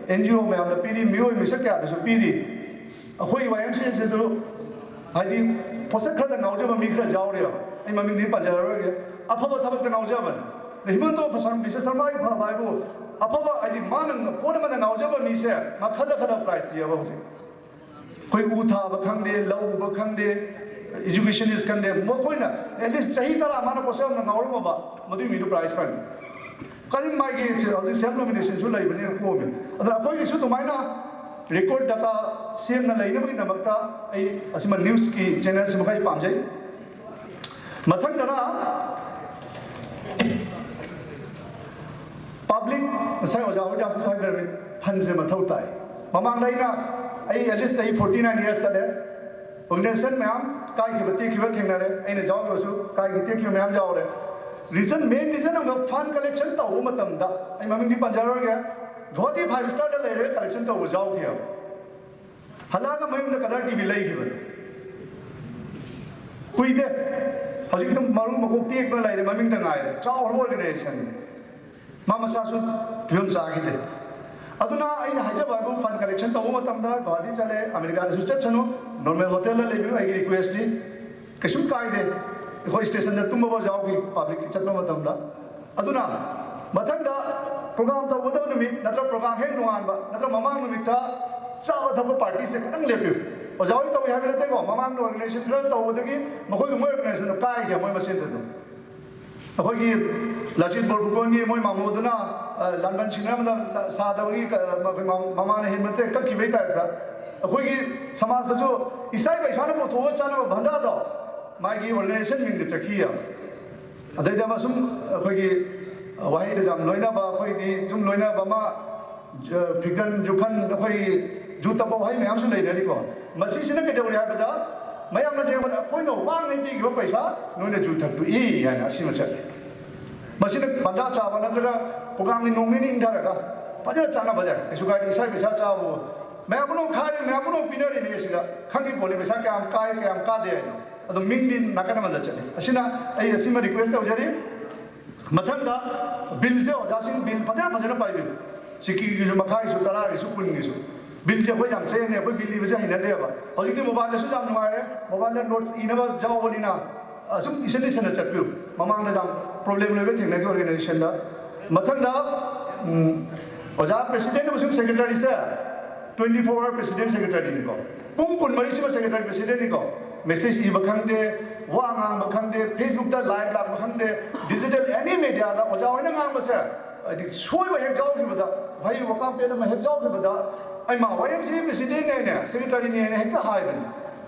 ꯑꯦꯟ ꯖꯤ ꯑꯣ ꯃꯌꯥꯝꯗ ꯄꯤꯔꯤ, ꯃꯤꯑꯣꯏ ꯃꯤꯁꯛ ꯀꯌꯥꯗꯁꯨ ꯄꯤꯔꯤ꯫ ꯑꯩꯈꯣꯏ ꯋꯥꯏ ꯑꯦꯝ ꯁꯤ ꯑꯦꯁꯤꯗꯨ ꯍꯥꯏꯗꯤ ꯄꯣꯠꯁꯛ ꯈꯔꯗ ꯉꯥꯎꯖꯕ ꯃꯤ ꯈꯔ ꯌꯥꯎꯔꯦꯕ, ꯑꯩ ꯃꯃꯤꯡꯗꯤ ꯄꯟꯖꯔꯔꯣꯏꯒꯦ꯫ ꯑꯐꯕ ꯊꯕꯛꯇ ꯉꯥꯎꯖꯕꯅꯤ꯫ ꯍꯤꯃꯟꯇ ꯕꯤꯁ꯭ꯋ ꯁꯔꯃꯥꯒꯤ ꯐꯕ ꯍꯥꯏꯕꯨ ꯑꯐꯕ ꯍꯥꯏꯗꯤ ꯃꯥꯅ ꯄꯣꯠ ꯑꯃꯗ ꯉꯥꯎꯖꯕ ꯃꯤꯁꯦ ꯃꯈꯜ ꯃꯈꯜꯗ ꯄ꯭ꯔꯥꯏꯖ ꯄꯤꯌꯦꯕ ꯍꯧꯖꯤꯛ꯫ ꯑꯩꯈꯣꯏ ꯎ ꯊꯥꯕ ꯈꯪꯗꯦ, ꯂꯧ ꯎꯕ ꯈꯪꯗꯦ, ꯏꯖꯨꯀꯦꯁꯟ ꯏꯁ ꯈꯪꯗꯦ, ꯃꯈꯣꯏꯅ ꯑꯦꯠꯂꯤꯁ ꯆꯍꯤ ꯇꯔꯥ ꯃꯥꯅ ꯄꯣꯠꯁꯛ ꯑꯃꯗ ꯉꯥꯎꯔꯝꯃꯕ ꯃꯗꯨꯒꯤ ꯃꯤꯗꯨ ꯄ꯭ꯔꯥꯏꯖ ꯐꯪꯉꯤ꯫ ꯀꯔꯤꯝ ꯃꯥꯒꯤ ꯍꯧꯖꯤꯛ ꯁꯦꯜꯐ ꯅꯣꯃꯤꯅꯦꯁꯟꯁꯨ ꯂꯩꯕꯅꯤꯅ ꯀꯣꯝꯃꯤ꯫ ꯑꯗꯨꯅ ꯑꯩꯈꯣꯏꯒꯤꯁꯨ ꯑꯗꯨꯃꯥꯏꯅ ꯔꯦꯀꯣꯔꯗ ꯗꯇꯥ ꯁꯦꯝꯅ ꯂꯩꯅꯕꯒꯤꯗꯃꯛꯇ ꯑꯩ ꯑꯁꯤꯃ ꯅ꯭ꯌꯨꯁꯀꯤ ꯆꯦꯅꯦꯜꯁꯤꯃ ꯑꯩ ꯄꯥꯝꯖꯩ꯫ ꯃꯊꯪꯗꯅ ꯄꯕ꯭ꯂꯤꯛ, ꯉꯁꯥꯏ ꯑꯣꯖꯥ ꯍꯣꯏꯅꯁꯨ ꯍꯥꯏꯕꯤꯔꯝꯃꯤ, ꯐꯟꯁꯦ ꯃꯊꯧ ꯇꯥꯏ꯫ ꯃꯃꯥꯡꯗ ꯑꯩꯅ, ꯑꯩ ꯑꯦꯠꯂꯤꯁ ꯆꯍꯤ ꯐꯣꯔꯇꯤ ꯅꯥꯏꯟ ꯏꯌꯔꯁ ꯆꯠꯂꯦ, ꯑꯣꯔꯒꯅꯥꯏꯖꯦꯁꯟ ꯃꯌꯥꯝ ꯀꯥꯏꯈꯤꯕ ꯇꯦꯛꯈꯤꯕ ꯊꯦꯡꯅꯔꯦ꯫ ꯑꯩꯅ ꯌꯥꯎꯔꯒꯁꯨ ꯀꯥꯏꯈꯤ ꯇꯦꯛꯈꯤꯕ ꯃꯌꯥꯝ ꯌꯥꯎꯔꯦ꯫ ꯔꯤꯖꯟ, ꯃꯦꯟ ꯔꯤꯖꯟ ꯑꯃ, ꯐꯟ ꯀꯂꯦꯛꯁꯟ ꯇꯧꯕ ꯃꯇꯝꯗ, ꯑꯩ ꯃꯃꯤꯡꯗꯤ ꯄꯟꯖꯔꯔꯣꯏꯒꯦ, ꯒꯨꯋꯥꯍꯥꯇꯤ ꯐꯥꯏꯚ ꯁ꯭ꯇꯥꯔꯗ ꯂꯩꯔꯒ ꯀꯂꯦꯛꯁꯟ ꯇꯧꯕꯁꯨ ꯌꯥꯎꯈꯤꯑꯕ꯫ ꯍꯜꯂꯛꯑꯒ ꯃꯌꯨꯝꯗ ꯀꯂꯔ ꯇꯤ ꯚꯤ ꯂꯩꯈꯤꯕꯅꯤ꯫ ꯀꯨꯏꯗꯦ, ꯍꯧꯖꯤꯛ ꯑꯗꯨꯝ ꯃꯔꯨ ꯃꯀꯣꯛ ꯇꯦꯛꯇꯅ ꯂꯩꯔꯦ, ꯃꯃꯤꯡꯇ ꯉꯥꯏꯔꯦ꯫ ꯆꯥꯎꯔꯕ ꯑꯣꯔꯒꯅꯥꯏꯖꯦꯁꯟꯅꯤ꯫ ꯃꯥ ꯃꯁꯥꯁꯨ ꯐꯤꯕꯝ ꯆꯥꯈꯤꯗꯦ꯫ ꯑꯗꯨꯅ ꯑꯩꯅ ꯍꯥꯏꯖꯕ ꯍꯥꯏꯕꯨ, ꯐꯟ ꯀꯂꯦꯛꯁꯟ ꯇꯧꯕ ꯃꯇꯝꯗ ꯒꯨꯋꯥꯍꯥꯇꯤ ꯆꯠꯂꯦ, ꯑꯃꯦꯔꯤꯀꯥꯗꯁꯨ ꯆꯠꯁꯅꯨ, ꯅꯣꯔꯃꯦꯜ ꯍꯣꯇꯦꯜꯗ ꯂꯩꯕꯤꯌꯨ, ꯑꯩꯒꯤ ꯔꯤꯀ꯭ꯋꯦꯁꯅꯤ꯫ ꯀꯩꯁꯨꯝ ꯀꯥꯏꯗꯦ꯫ ꯑꯩꯈꯣꯏ ꯁ꯭ꯇꯦꯁꯟꯗ ꯇꯨꯝꯕꯐꯥꯎ ꯌꯥꯎꯈꯤ, ꯄꯕ꯭ꯂꯤꯛꯀꯤ ꯆꯠꯄ ꯃꯇꯝꯗ꯫ ꯑꯗꯨꯅ ꯃꯊꯪꯗ ꯄ꯭ꯔꯣꯒ꯭ꯔꯥꯝ ꯇꯧꯒꯗꯕ ꯅꯨꯃꯤꯠ ꯅꯠꯇ꯭ꯔꯒ ꯄ꯭ꯔꯣꯒ꯭ꯔꯥꯝ ꯍꯦꯛ ꯅꯣꯡꯉꯥꯟꯕ ꯅꯠꯇ꯭ꯔꯒ ꯃꯃꯥꯡ ꯅꯨꯃꯤꯠꯇ ꯆꯥꯕ ꯊꯛꯄ ꯄꯥꯔꯇꯤꯁꯦ ꯈꯤꯇꯪ ꯂꯦꯞꯄꯤꯌꯨ꯫ ꯑꯣꯖꯥ ꯍꯣꯏ ꯇꯧꯏ ꯍꯥꯏꯕ ꯅꯠꯇꯦꯀꯣ, ꯃꯃꯥꯡꯗ ꯑꯣꯔꯒꯅꯥꯏꯖꯦꯁꯟ ꯈꯔ ꯇꯧꯕꯗꯒꯤ ꯃꯈꯣꯏꯒꯤ, ꯃꯣꯏ ꯑꯣꯔꯒꯅꯥꯏꯖꯦꯁꯟꯗꯣ ꯀꯥꯏꯈꯤ, ꯃꯣꯏ ꯃꯁꯦꯟꯗ ꯑꯗꯨꯝ꯫ ꯑꯩꯈꯣꯏꯒꯤ ꯂꯥꯆꯤꯠ ꯕꯣꯔꯐꯨꯀꯣꯟꯒꯤ ꯃꯣꯏ ꯃꯥꯃꯣꯗꯨꯅ, ꯑ, ꯂꯥꯟꯕꯟ ꯁꯤꯡꯅꯕꯗ ꯁꯥꯗꯕꯒꯤ ꯀ-, ꯃ-, ꯃ-, ꯃꯃꯥꯅ ꯍꯦꯟꯕ ꯅꯠꯇꯦ, ꯀꯛꯈꯤꯕꯒꯤ ꯇꯥꯏꯞꯇ꯫ ꯑꯩꯈꯣꯏꯒꯤ ꯁꯃꯥꯖꯇꯁꯨ ꯏꯁꯥ ꯏꯁꯥꯅ ꯄꯨꯊꯣꯛꯑ ꯆꯥꯅꯕ ꯚꯟꯗꯥꯗꯣ ꯃꯥꯒꯤ ꯑꯣꯔꯒꯅꯥꯏꯖꯦꯁꯟ ꯃꯤꯡꯗ ꯆꯠꯈꯤ ꯌꯥꯝ꯫ ꯑꯗꯩꯗ ꯑꯃ ꯁꯨꯝ ꯑꯩꯈꯣꯏꯒꯤ ꯋꯥꯍꯩꯗ ꯌꯥꯝ ꯂꯣꯏꯅꯕ, ꯑꯩꯈꯣꯏꯗꯤ ꯁꯨꯝ ꯂꯣꯏꯅꯕ ꯑꯃ, ꯖ-, ꯐꯤꯒꯟ, ꯖꯨꯈꯟ, ꯑꯩꯈꯣꯏ ꯖꯨ ꯇꯛꯄ ꯋꯥꯍꯩ ꯃꯌꯥꯝꯁꯨ ꯂꯩꯅꯔꯤꯀꯣ꯫ ꯃꯁꯤꯁꯤꯅ ꯀꯩꯗꯧꯔꯤ ꯍꯥꯏꯕꯗ, ꯃꯌꯥꯝꯅ ꯌꯦꯡꯕꯗ ꯑꯩꯈꯣꯏꯅ ꯋꯥꯉꯩ ꯄꯤꯈꯤꯕ ꯄꯩꯁꯥ ꯅꯣꯏꯅ ꯖꯨ ꯊꯛꯇꯣꯛꯏ ꯍꯥꯏꯅ ꯑꯁꯤꯃ ꯆꯠꯂꯤ꯫ ꯃꯁꯤꯅ ꯄꯟꯗꯥ ꯆꯥꯕ ꯅꯠꯇ꯭ꯔꯒ ꯄ꯭ꯔꯣꯒ꯭ꯔꯥꯝꯒꯤ ꯅꯣꯡ ꯅꯤꯅꯤ ꯏꯪꯊꯔꯒ ꯐꯖꯅ ꯆꯥꯅꯕ ꯌꯥꯏ, ꯀꯩꯁꯨ ꯀꯥꯏꯗꯦ꯫ ꯏꯁꯥ ꯄꯩꯁꯥ ꯆꯥꯕꯕꯨ ꯃꯌꯥꯝ ꯄꯨꯝꯅꯃꯛ ꯈꯥꯏꯔꯤ, ꯃꯌꯥꯝ ꯄꯨꯝꯅꯃꯛ ꯄꯤꯅꯔꯤꯅꯤ꯫ ꯑꯁꯤꯗ ꯈꯪꯉꯤ ꯄꯣꯠꯅꯤ ꯄꯩꯁꯥ ꯀꯌꯥꯝ ꯀꯥꯏ, ꯀꯌꯥꯝ ꯀꯥꯗꯦ ꯍꯥꯏꯗꯣ꯫ ꯑꯗꯣ ꯃꯤꯡꯗꯤ ꯅꯥꯀꯟ ꯑꯃꯗ ꯆꯠꯂꯤ꯫ ꯑꯁꯤꯅ ꯑꯩ ꯑꯁꯤꯃ ꯔꯤꯀ꯭ꯋꯦꯁ ꯇꯧꯖꯔꯤ꯫ ꯃꯊꯪꯗ ꯕꯤꯜꯁꯦ ꯑꯣꯖꯥꯁꯤꯡ ꯕꯤꯜ ꯐꯖꯅ ꯐꯖꯅ ꯄꯥꯏꯕꯤꯌꯨ꯫ ꯁꯤꯀꯤꯒꯤꯁꯨ, ꯃꯈꯥꯒꯤꯁꯨ, ꯇꯔꯥꯒꯤꯁꯨ, ꯀꯨꯟꯒꯤꯁꯨ꯫ ꯕꯤꯜꯁꯦ ꯑꯩꯈꯣꯏ ꯌꯥꯝ ꯆꯦꯟꯅꯩ, ꯑꯩꯈꯣꯏ ꯕꯤꯜ ꯏꯕꯁꯦ ꯍꯩꯅꯗꯦꯕ꯫ ꯍꯧꯖꯤꯛꯇꯤ ꯃꯣꯕꯥꯏꯜꯗꯁꯨ ꯌꯥꯝ ꯅꯨꯡꯉꯥꯏꯔꯦ, ꯃꯣꯕꯥꯏꯜꯗ ꯅꯣꯠꯁ ꯏꯅꯕ ꯌꯥꯎꯕꯅꯤꯅ ꯑꯁꯨꯝ ꯏꯁꯟ ꯏꯁꯟꯅ ꯆꯠꯄꯤꯌꯨ꯫ ꯃꯃꯥꯡꯗ ꯌꯥꯝ ꯄ꯭ꯔꯣꯕ꯭ꯂꯦꯝ ꯂꯩꯕ ꯊꯦꯡꯅꯈꯤ ꯑꯣꯔꯒꯅꯥꯏꯖꯦꯁꯟꯗ꯫ ꯃꯊꯪꯗ, ꯎꯝ, ꯑꯣꯖꯥ ꯄ꯭ꯔꯦꯁꯤꯗꯦꯟ ꯑꯃꯁꯨꯡ ꯁꯦꯀ꯭ꯔꯦꯇꯔꯤꯁꯦ twenty four hour president secretary ꯅꯤꯀꯣ꯫ ꯄꯨꯡ ꯀꯨꯟꯃꯔꯤꯁꯤꯃ ꯁꯦꯀ꯭ꯔꯦꯇꯔꯤ ꯄ꯭ꯔꯦꯁꯤꯗꯦꯟꯅꯤꯀꯣ꯫ ꯃꯦꯁꯦꯖ ꯏꯕ ꯈꯪꯗꯦ, ꯋꯥ ꯉꯥꯡꯕ ꯈꯪꯗꯦ, ꯐꯦꯁꯕꯨꯛꯇ ꯂꯥꯏꯚ ꯂꯥꯛꯄ ꯈꯪꯗꯦ, ꯗꯤꯖꯤꯇꯦꯜ ꯑꯦꯅꯤ ꯃꯦꯗꯤꯌꯥꯗ ꯑꯣꯖꯥ ꯍꯣꯏꯅ ꯉꯥꯡꯕꯁꯦ, ꯍꯥꯏꯗꯤ ꯁꯣꯏꯕ ꯍꯦꯛ ꯌꯥꯎꯈꯤꯕꯗ, ꯋꯥꯍꯩ ꯋꯥꯀꯥꯝ ꯄꯦꯠ ꯑꯃ ꯍꯦꯛ ꯌꯥꯎꯈꯤꯕꯗ, ꯑꯩ ꯃꯥ ꯋꯥꯏ ꯑꯦꯝ ꯁꯤ ꯄ꯭ꯔꯦꯁꯤꯗꯦꯟꯅꯦꯅ, ꯁꯦꯀ꯭ꯔꯦꯇꯔꯤꯅꯦꯅ ꯍꯦꯛꯇ ꯍꯥꯏꯕꯅꯤ꯫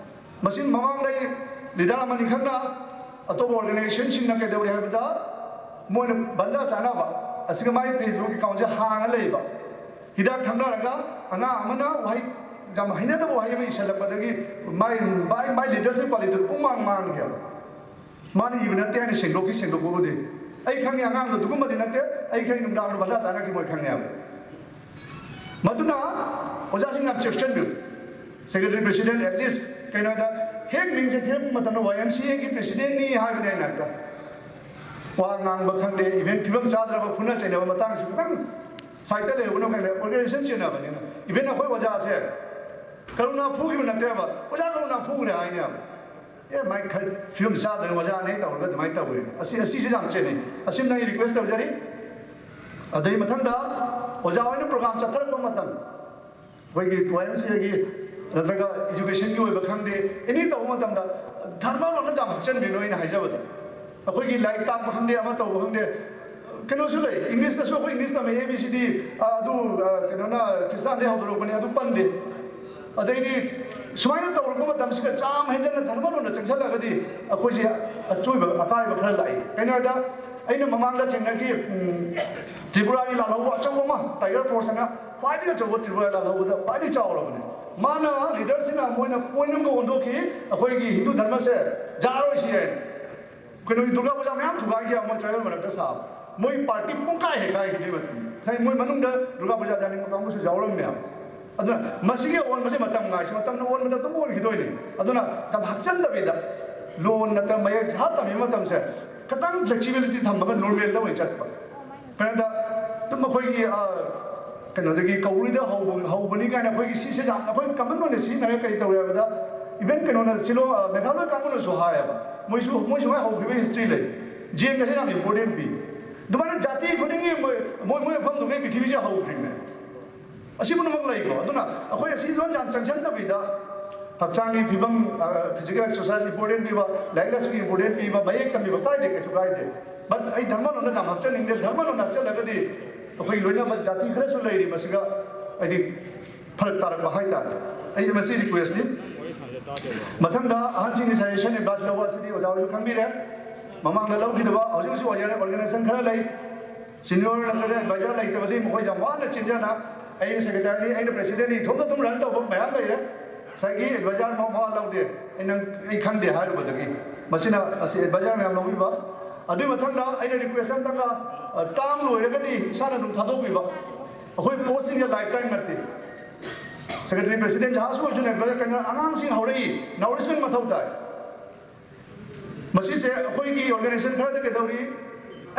ꯃꯁꯤ ꯃꯃꯥꯡꯗ ꯑꯩ ꯂꯤꯗꯔ ꯑꯃꯅꯤ ꯈꯛꯅ ꯑꯇꯣꯞꯄ ꯑꯣꯔꯒꯅꯥꯏꯖꯦꯁꯟꯁꯤꯡꯅ ꯀꯩꯗꯧꯔꯤ ꯍꯥꯏꯕꯗ, ꯃꯣꯏꯅ ꯕꯟꯗꯥ ꯆꯥꯅꯕ ꯑꯁꯤꯒ ꯃꯥꯒꯤ ꯐꯦꯁꯕꯨꯛ ꯑꯦꯀꯥꯎꯟꯁꯦ ꯍꯥꯡꯉ ꯂꯩꯕ꯫ ꯍꯤꯗꯥꯛ ꯊꯛꯅꯔꯒ ꯑꯉꯥꯡ ꯑꯃꯅ ꯋꯥꯍꯩ ꯌꯥꯝ ꯍꯩꯅꯗꯕ ꯋꯥꯍꯩ ꯑꯃ ꯏꯁꯜꯂꯛꯄꯗꯒꯤ ꯃꯥꯏ ꯃꯥꯏ ꯃꯥꯏ ꯂꯤꯗꯔꯁꯤꯞ ꯀ꯭ꯋꯥꯂꯤꯇꯤꯗꯨ ꯄꯨꯡꯃꯥꯡ ꯃꯥꯡꯈꯤꯕ꯫ ꯃꯥꯅ ꯏꯕ ꯅꯠꯇꯦ ꯍꯥꯏꯅ ꯁꯦꯡꯗꯣꯛꯈꯤ꯫ ꯁꯦꯡꯗꯣꯛꯄꯕꯨꯗꯤ ꯑꯩ ꯈꯪꯉꯤ, ꯑꯉꯥꯡꯗꯣ ꯑꯗꯨꯒꯨꯝꯕꯗꯤ ꯅꯠꯇꯦ꯫ ꯑꯩ ꯈꯪꯉꯤ, ꯅꯨꯡꯗꯥꯡꯗ ꯚꯔꯥ ꯆꯥꯅꯈꯤ ꯃꯣꯏ ꯈꯪꯉꯦꯕ꯫ ꯃꯗꯨꯅ ꯑꯣꯖꯥꯁꯤꯡ ꯌꯥꯝ ꯆꯦꯛꯁꯤꯟꯕꯤꯌꯨ꯫ ꯁꯦꯀ꯭ꯔꯦꯇꯔꯤ ꯄ꯭ꯔꯦꯁꯤꯗꯦꯟ, ꯑꯦꯠꯂꯤꯁ ꯀꯩꯅꯣꯗ ꯍꯦꯛ ꯃꯤꯡꯁꯦ ꯊꯤꯔꯛꯄ ꯃꯇꯝꯗ ꯋꯥꯏ ꯑꯦꯝ ꯁꯤ ꯑꯦꯒꯤ ꯄ꯭ꯔꯦꯁꯤꯗꯦꯟꯅꯤ ꯍꯥꯏꯕꯅꯦ ꯑꯩꯅ ꯍꯦꯛꯇ꯫ ꯋꯥ ꯉꯥꯡꯕ ꯈꯪꯗꯦ, ꯏꯚꯦꯟ ꯐꯤꯕꯝ ꯆꯥꯗ꯭ꯔꯕ ꯐꯨꯅ ꯆꯩꯅꯕ ꯃꯇꯥꯡꯁꯨ ꯈꯤꯇꯪ ꯁꯥꯏꯠꯇ ꯂꯩꯔꯨꯕꯅ ꯐꯩ꯫ ꯑꯣꯔꯒꯅꯥꯏꯖꯦꯁꯟ ꯆꯦꯟꯅꯕꯅꯤꯅ ꯏꯚꯦꯟ ꯑꯩꯈꯣꯏ ꯑꯣꯖꯥꯁꯦ ꯀꯔꯨꯅꯥ ꯐꯨꯈꯤꯕ ꯅꯠꯇꯦꯕ, ꯑꯣꯖꯥ ꯀꯔꯨꯅꯥ ꯐꯨꯈ꯭ꯔꯦ ꯍꯥꯏꯅꯦꯕ꯫ ꯑꯦ ꯃꯥꯏ ꯈꯔ ꯐꯤꯕꯝ ꯆꯥꯗꯅ ꯑꯣꯖꯥꯅꯦ ꯇꯧꯔꯒ ꯑꯗꯨꯃꯥꯏꯅ ꯇꯧꯋꯦ꯫ ꯑꯁꯤ ꯑꯁꯤꯁꯦ ꯌꯥꯝ ꯆꯦꯟꯅꯩ꯫ ꯑꯁꯤꯝꯅ ꯑꯩ ꯔꯤꯀ꯭ꯋꯦꯁ ꯇꯧꯖꯔꯤ꯫ ꯑꯗꯩ ꯃꯊꯪꯗ ꯑꯣꯖꯥ ꯍꯣꯏꯅ ꯄ꯭ꯔꯣꯒ꯭ꯔꯥꯝ ꯆꯠꯊꯔꯛꯄ ꯃꯇꯝ, ꯑꯩꯈꯣꯏꯒꯤ ꯋꯥꯏ ꯑꯦꯝ ꯁꯤ ꯑꯦꯒꯤ ꯅꯠꯇ꯭ꯔꯒ ꯏꯖꯨꯀꯦꯁꯟꯒꯤ ꯑꯣꯏꯕ ꯈꯪꯗꯦ, ꯑꯦꯅꯤ ꯇꯧꯕ ꯃꯇꯝꯗ ꯙꯔꯃ ꯂꯣꯟꯅ ꯌꯥꯝ ꯍꯥꯞꯆꯤꯟꯕꯤꯅꯣ ꯑꯩꯅ ꯍꯥꯏꯖꯕꯗ꯫ ꯑꯩꯈꯣꯏꯒꯤ ꯂꯥꯏꯔꯤꯛ ꯇꯥꯛꯄ ꯈꯪꯗꯦ, ꯑꯃ ꯇꯧꯕ ꯈꯪꯗꯦ, ꯀꯩꯅꯣꯁꯨ ꯂꯩ, ꯏꯪꯂꯤꯁꯇꯁꯨ ꯑꯩꯈꯣꯏ ꯏꯪꯂꯤꯁ ꯇꯝꯃꯦ, ꯑꯦ ꯕꯤ ꯁꯤ ꯗꯤ, ꯑꯗꯨ ꯑ, ꯀꯩꯅꯣꯅ ꯈ꯭ꯔꯤꯁꯇꯥꯟꯗꯩ ꯍꯧꯗꯣꯔꯛꯄꯅꯦ, ꯑꯗꯨ ꯄꯟꯗꯦ꯫ ꯑꯗꯩꯗꯤ ꯁꯨꯃꯥꯏꯅ ꯇꯧꯔꯛꯄ ꯃꯇꯝꯁꯤꯗ ꯆꯥꯝ ꯍꯦꯟꯖꯟꯅ ꯙꯔꯃ ꯂꯣꯟꯗ ꯆꯪꯁꯜꯂꯒꯗꯤ ꯑꯩꯈꯣꯏꯁꯦ ꯑꯆꯣꯏꯕ ꯑꯀꯥꯏꯕ ꯈꯔ ꯂꯥꯛꯏ꯫ ꯀꯩꯅꯣ ꯍꯥꯏꯗ ꯑꯩꯅ ꯃꯃꯥꯡꯗ ꯊꯦꯡꯅꯈꯤ, ꯎꯝ, ꯇ꯭ꯔꯤꯄꯨꯔꯥꯒꯤ ꯂꯥꯜꯍꯧꯕ ꯑꯆꯧꯕ ꯑꯃ, ꯇꯥꯏꯒꯔ ꯐꯣꯔꯁ ꯍꯥꯏꯅ ꯈ꯭ꯋꯥꯏꯗꯒꯤ ꯑꯆꯧꯕ ꯇ꯭ꯔꯤꯄꯨꯔꯥ ꯂꯥꯜꯍꯧꯕꯗ ꯈ꯭ꯋꯥꯏꯗꯒꯤ ꯆꯥꯎꯔꯕꯅꯦ꯫ ꯃꯥꯅ ꯂꯤꯗꯔꯁꯤꯅ ꯃꯣꯏꯅ ꯄꯣꯏꯟ ꯑꯃꯒ ꯑꯣꯟꯊꯣꯛꯈꯤ, ꯑꯩꯈꯣꯏꯒꯤ ꯍꯤꯟꯗꯨ ꯙꯔꯃꯁꯦ ꯌꯥꯔꯣꯏ ꯁꯤ ꯍꯥꯏꯅ꯫ ꯀꯩꯅꯣꯒꯤ ꯗꯨꯔꯒꯥ ꯄꯨꯖꯥ ꯃꯌꯥꯝ ꯊꯨꯒꯥꯏꯈꯤ ꯃꯣꯏ ꯇ꯭ꯔꯥꯏꯕꯦꯜ ꯃꯔꯛꯇ ꯁꯥꯕ꯫ ꯃꯣꯏ ꯄꯥꯔꯇꯤ ꯄꯨꯡꯀꯥꯏ ꯍꯦꯛ ꯀꯥꯏꯈꯤꯕꯒꯤ ꯃꯇꯝ꯫ ꯉꯁꯥꯏ ꯃꯣꯏ ꯃꯅꯨꯡꯗ ꯗꯨꯔꯒꯥ ꯄꯨꯖꯥ ꯌꯥꯅꯤꯡꯕ ꯀꯥꯡꯕꯨꯁꯨ ꯌꯥꯎꯔꯝꯃꯦꯕ꯫ ꯑꯗꯨꯅ ꯃꯁꯤꯒꯤ ꯑꯑꯣꯟꯕꯁꯦ ꯃꯇꯝ ꯉꯥꯏꯁꯤ, ꯃꯇꯝꯅ ꯑꯑꯣꯟꯕꯗ ꯑꯗꯨꯝ ꯑꯣꯟꯈꯤꯗꯣꯏꯅꯤ꯫ ꯑꯗꯨꯅ ꯌꯥꯝ ꯍꯥꯞꯆꯤꯟꯗꯕꯤꯗ ꯂꯣꯟ ꯅꯠꯇ꯭ꯔꯒ ꯃꯌꯦꯛ ꯁꯥ ꯇꯝꯕꯤꯕ ꯃꯇꯝꯁꯦ ꯈꯤꯇꯪ ꯐ꯭ꯂꯦꯛꯁꯤꯕꯤꯂꯤꯇꯤ ꯊꯝꯃꯒ ꯅꯣꯔꯃꯦꯜꯗ ꯑꯣꯏꯅ ꯆꯠꯄ꯫ ꯀꯩꯅꯣꯗ ꯑꯗꯨꯝ ꯑꯩꯈꯣꯏꯒꯤ, ꯑ, ꯀꯩꯅꯣꯗꯒꯤ ꯀꯧꯔꯤꯗ ꯍꯧꯕ-, ꯍꯧꯕꯅꯤ ꯀꯥꯏꯅ ꯑꯩꯈꯣꯏꯒꯤ ꯁꯤꯁꯦ ꯌꯥꯝ ꯑꯩꯈꯣꯏ ꯀꯃꯟ ꯑꯣꯏꯅ ꯁꯤꯖꯤꯟꯅꯔꯒ ꯀꯩ ꯇꯧꯋꯦ ꯍꯥꯏꯕꯗ, ꯏꯚꯟ ꯀꯩꯅꯣꯅ ꯁꯤꯂꯣꯡ, ꯑ, ꯃꯦꯘꯥꯂꯣꯏ ꯀꯥꯡꯕꯨꯅꯁꯨ ꯍꯥꯏꯌꯦꯕ, ꯃꯣꯏꯁꯨ, ꯃꯣꯏ ꯁꯨꯃꯥꯏꯅ ꯍꯧꯈꯤꯕ ꯍꯤꯁꯇ꯭ꯔꯤ ꯂꯩ꯫ ꯖꯦꯟꯒꯁꯦ ꯌꯥꯝ ꯏꯝꯄꯣꯔꯇꯦꯟ ꯄꯤ꯫ ꯑꯗꯨꯃꯥꯏꯅ ꯖꯥꯇꯤ ꯈꯨꯗꯤꯡꯒꯤ ꯃꯣꯏ, ꯃꯣꯏ, ꯃꯣꯏ ꯃꯐꯝꯗꯨꯒꯤ ꯄ꯭ꯔꯤꯊꯤꯕꯤꯁꯦ ꯍꯧꯈ꯭ꯔꯤꯅꯦ꯫ ꯑꯁꯤ ꯄꯨꯝꯅꯃꯛ ꯂꯩꯀꯣ꯫ ꯑꯗꯨꯅ ꯑꯩꯈꯣꯏ ꯑꯁꯤ ꯂꯣꯟ ꯌꯥꯝ ꯆꯪꯁꯤꯟꯗꯕꯤꯗ ꯍꯛꯆꯥꯡꯒꯤ ꯐꯤꯕꯝ, ꯑ, ꯐꯤꯖꯤꯀꯦꯜ ꯑꯦꯛꯁꯔꯁꯥꯏꯁ ꯏꯝꯄꯣꯔꯇꯦꯟ ꯄꯤꯕ, ꯂꯥꯏꯔꯤꯛ ꯂꯥꯏꯁꯨꯒꯤ ꯏꯝꯄꯣꯔꯇꯦꯟ ꯄꯤꯕ, ꯃꯌꯦꯛ ꯇꯝꯕꯤꯕ ꯀꯥꯏꯗꯦ, ꯀꯩꯁꯨ ꯀꯥꯏꯗꯦ꯫ ꯕꯠ ꯑꯩ ꯙꯔꯃ ꯂꯣꯟꯗ ꯌꯥꯝ ꯍꯥꯞꯆꯅꯤꯡꯗꯦ꯫ ꯙꯔꯃ ꯂꯣꯟ ꯍꯥꯞꯆꯜꯂꯒꯗꯤ ꯑꯩꯈꯣꯏ ꯂꯣꯏꯅꯃꯛ ꯖꯥꯇꯤ ꯈꯔꯁꯨ ꯂꯩꯔꯤ, ꯃꯁꯤꯒ ꯍꯥꯏꯗꯤ ꯐꯔꯛ ꯇꯥꯔꯛꯄ ꯍꯥꯏꯇꯥꯔꯦ꯫ ꯑꯩ ꯃꯁꯤ ꯔꯤꯀ꯭ꯋꯦꯁꯅꯤ꯫ ꯃꯊꯪꯗ ꯑꯍꯟꯁꯤꯡꯒꯤ ꯁꯖꯦꯁꯟ ꯑꯦꯗꯚꯥꯏꯁ ꯂꯧꯕ ꯑꯁꯤꯗꯤ ꯑꯣꯖꯥ ꯍꯣꯏꯁꯨ ꯈꯪꯕꯤꯔꯦ꯫ ꯃꯃꯥꯡꯗ ꯂꯧꯈꯤꯗꯕ ꯍꯧꯖꯤꯛ ꯍꯧꯖꯤꯛ ꯑꯣꯏꯖꯔꯦ ꯑꯣꯔꯒꯅꯥꯏꯖꯦꯁꯟ ꯈꯔ ꯂꯩ, ꯁꯤꯅꯤꯌꯔ ꯅꯠꯇ꯭ꯔꯒ ꯑꯦꯗꯚꯥꯏꯖꯔ ꯂꯩꯇꯕꯗꯤ ꯃꯈꯣꯏ ꯌꯥꯝ ꯋꯥꯅ ꯆꯦꯟꯖꯅ ꯑꯩꯅ ꯁꯦꯀ꯭ꯔꯦꯇꯔꯤꯅꯤ, ꯑꯩꯅ ꯄ꯭ꯔꯦꯁꯤꯗꯦꯟꯅꯤ, ꯏꯊꯣꯝꯗ ꯑꯗꯨꯝ ꯔꯟ ꯇꯧꯕ ꯃꯌꯥꯝ ꯂꯩꯔꯦ꯫ ꯉꯁꯥꯏꯒꯤ ꯑꯦꯗꯚꯥꯏꯖꯔ ꯃꯋꯥ ꯂꯧꯗꯦ, ꯑꯩ ꯅꯪ ꯑꯩ ꯈꯪꯗꯦ ꯍꯥꯏꯔꯨꯕꯗꯒꯤ꯫ ꯃꯁꯤꯅ ꯑꯁꯤ ꯑꯦꯗꯚꯥꯏꯖꯔ ꯃꯌꯥꯝ ꯂꯧꯕꯤꯕ꯫ ꯑꯗꯨꯒꯤ ꯃꯊꯪꯗ ꯑꯩꯅ ꯔꯤꯀ꯭ꯋꯦꯁ ꯑꯝꯇꯪꯒ, ꯇꯥꯔꯝ ꯂꯣꯏꯔꯒꯗꯤ ꯏꯁꯥꯅ ꯑꯗꯨꯝ ꯊꯥꯗꯣꯛꯄꯤꯕ꯫ ꯑꯩꯈꯣꯏ ꯄꯣꯁꯁꯤꯡꯁꯦ ꯂꯥꯏꯐ ꯇꯥꯏꯝ ꯅꯠꯇꯦ꯫ ꯁꯦꯀ꯭ꯔꯦꯇꯔꯤ ꯄ꯭ꯔꯦꯁꯤꯗꯦꯟ ꯖꯍꯥꯖ ꯑꯣꯏꯔꯁꯨ ꯅꯦꯛꯕꯔ ꯀꯩꯅꯣ ꯑꯉꯥꯡꯁꯤꯡ ꯍꯧꯔꯛꯏ, ꯅꯥꯎꯔꯤꯁꯃꯦꯟ ꯃꯊꯧ ꯇꯥꯏ꯫ ꯃꯁꯤꯁꯦ ꯑꯩꯈꯣꯏꯒꯤ ꯑꯣꯔꯒꯅꯥꯏꯖꯦꯁꯟ ꯈꯔꯗ ꯀꯩꯗꯧꯔꯤ,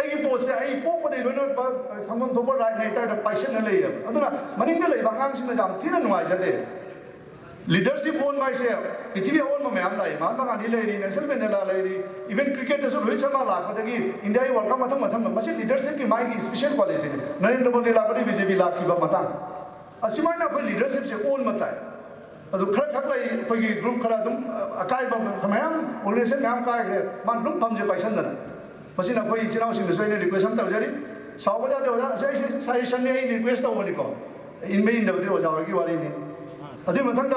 ꯑꯩꯒꯤ ꯄꯣꯠꯁꯦ ꯑꯩ ꯄꯣꯛꯄꯗꯒꯤ ꯂꯣꯏꯅ ꯄ-, ꯐꯪꯐꯝ ꯊꯣꯛꯄ ꯔꯥꯏꯠꯅꯦ ꯍꯥꯏꯇꯥꯔꯦ, ꯄꯥꯏꯁꯟꯅ ꯂꯩꯌꯦꯕ꯫ ꯑꯗꯨꯅ ꯃꯅꯤꯡꯗ ꯂꯩꯕ ꯑꯉꯥꯡꯁꯤꯡꯅ ꯌꯥꯝ ꯊꯤꯅ ꯅꯨꯡꯉꯥꯏꯖꯗꯦ꯫ ꯂꯤꯗꯔꯁꯤꯞ ꯑꯣꯟꯕ ꯍꯥꯏꯁꯦ ꯄ꯭ꯔꯤꯊꯤꯕꯤ ꯑꯑꯣꯟꯕ ꯃꯌꯥꯝ ꯂꯥꯛꯏ, ꯃꯍꯥꯇꯃꯥ ꯒꯥꯟꯙꯤ ꯂꯩꯔꯤ, ꯅꯦꯜꯁꯟ ꯃꯦꯟꯗꯦꯂꯥ ꯂꯩꯔꯤ, ꯏꯚꯟ ꯀ꯭ꯔꯤꯀꯦꯠꯇꯁꯨ ꯔꯣꯍꯤꯠ ꯁꯔꯃꯥ ꯂꯥꯛꯄꯗꯒꯤ ꯏꯟꯗꯤꯌꯥꯒꯤ ꯋꯥꯔꯜ ꯀꯞ ꯃꯊꯪ ꯃꯊꯪ꯫ ꯃꯁꯤ ꯂꯤꯗꯔꯁꯤꯞꯀꯤ ꯃꯥꯒꯤ ꯏꯁꯄꯤꯁꯦꯜ ꯀ꯭ꯋꯥꯂꯤꯇꯤꯅꯤ꯫ ꯅꯔꯦꯟꯗ꯭ꯔ ꯃꯣꯗꯤ ꯂꯥꯛꯄꯗꯒꯤ ꯕꯤ ꯖꯦ ꯄꯤ ꯂꯥꯛꯈꯤꯕ ꯃꯇꯥꯡ꯫ ꯑꯁꯨꯃꯥꯏꯅ ꯑꯩꯈꯣꯏ ꯂꯤꯗꯔꯁꯤꯞꯁꯦ ꯑꯣꯟꯕ ꯇꯥꯏ꯫ ꯑꯗꯨ ꯈꯔ ꯈꯛ ꯂꯩ, ꯑꯩꯈꯣꯏꯒꯤ ꯒ꯭ꯔꯨꯞ ꯈꯔ ꯑꯗꯨꯝ, ꯑ, ꯑꯀꯥꯏꯕ ꯃꯌꯥꯝ, ꯑꯣꯔꯒꯅꯥꯏꯖꯦꯁꯟ ꯃꯌꯥꯝ ꯀꯥꯏꯈ꯭ꯔꯦ, ꯃꯥ ꯂꯨꯝꯐꯝꯁꯦ ꯄꯥꯏꯁꯟꯗꯅ꯫ ꯃꯁꯤꯅ ꯑꯩꯈꯣꯏ ꯏꯆꯤꯜ ꯏꯅꯥꯎꯁꯤꯡꯗꯁꯨ ꯑꯩꯅ ꯔꯤꯀ꯭ꯋꯦꯁ ꯑꯃ ꯇꯧꯖꯔꯤ, ꯁꯥꯎꯕ ꯌꯥꯗꯦ ꯑꯣꯖꯥ, ꯑꯁꯤ ꯑꯩꯁꯦ ꯁꯖꯦꯁꯟꯅꯤ, ꯑꯩ ꯔꯤꯀ꯭ꯋꯦꯁ ꯇꯧꯕꯅꯤꯀꯣ, ꯏꯟꯕ ꯏꯟꯗꯕꯗꯤ ꯑꯣꯖꯥ ꯍꯣꯏꯒꯤ ꯋꯥꯔꯤꯅꯤ꯫ ꯑꯗꯨꯒꯤ ꯃꯊꯪꯗ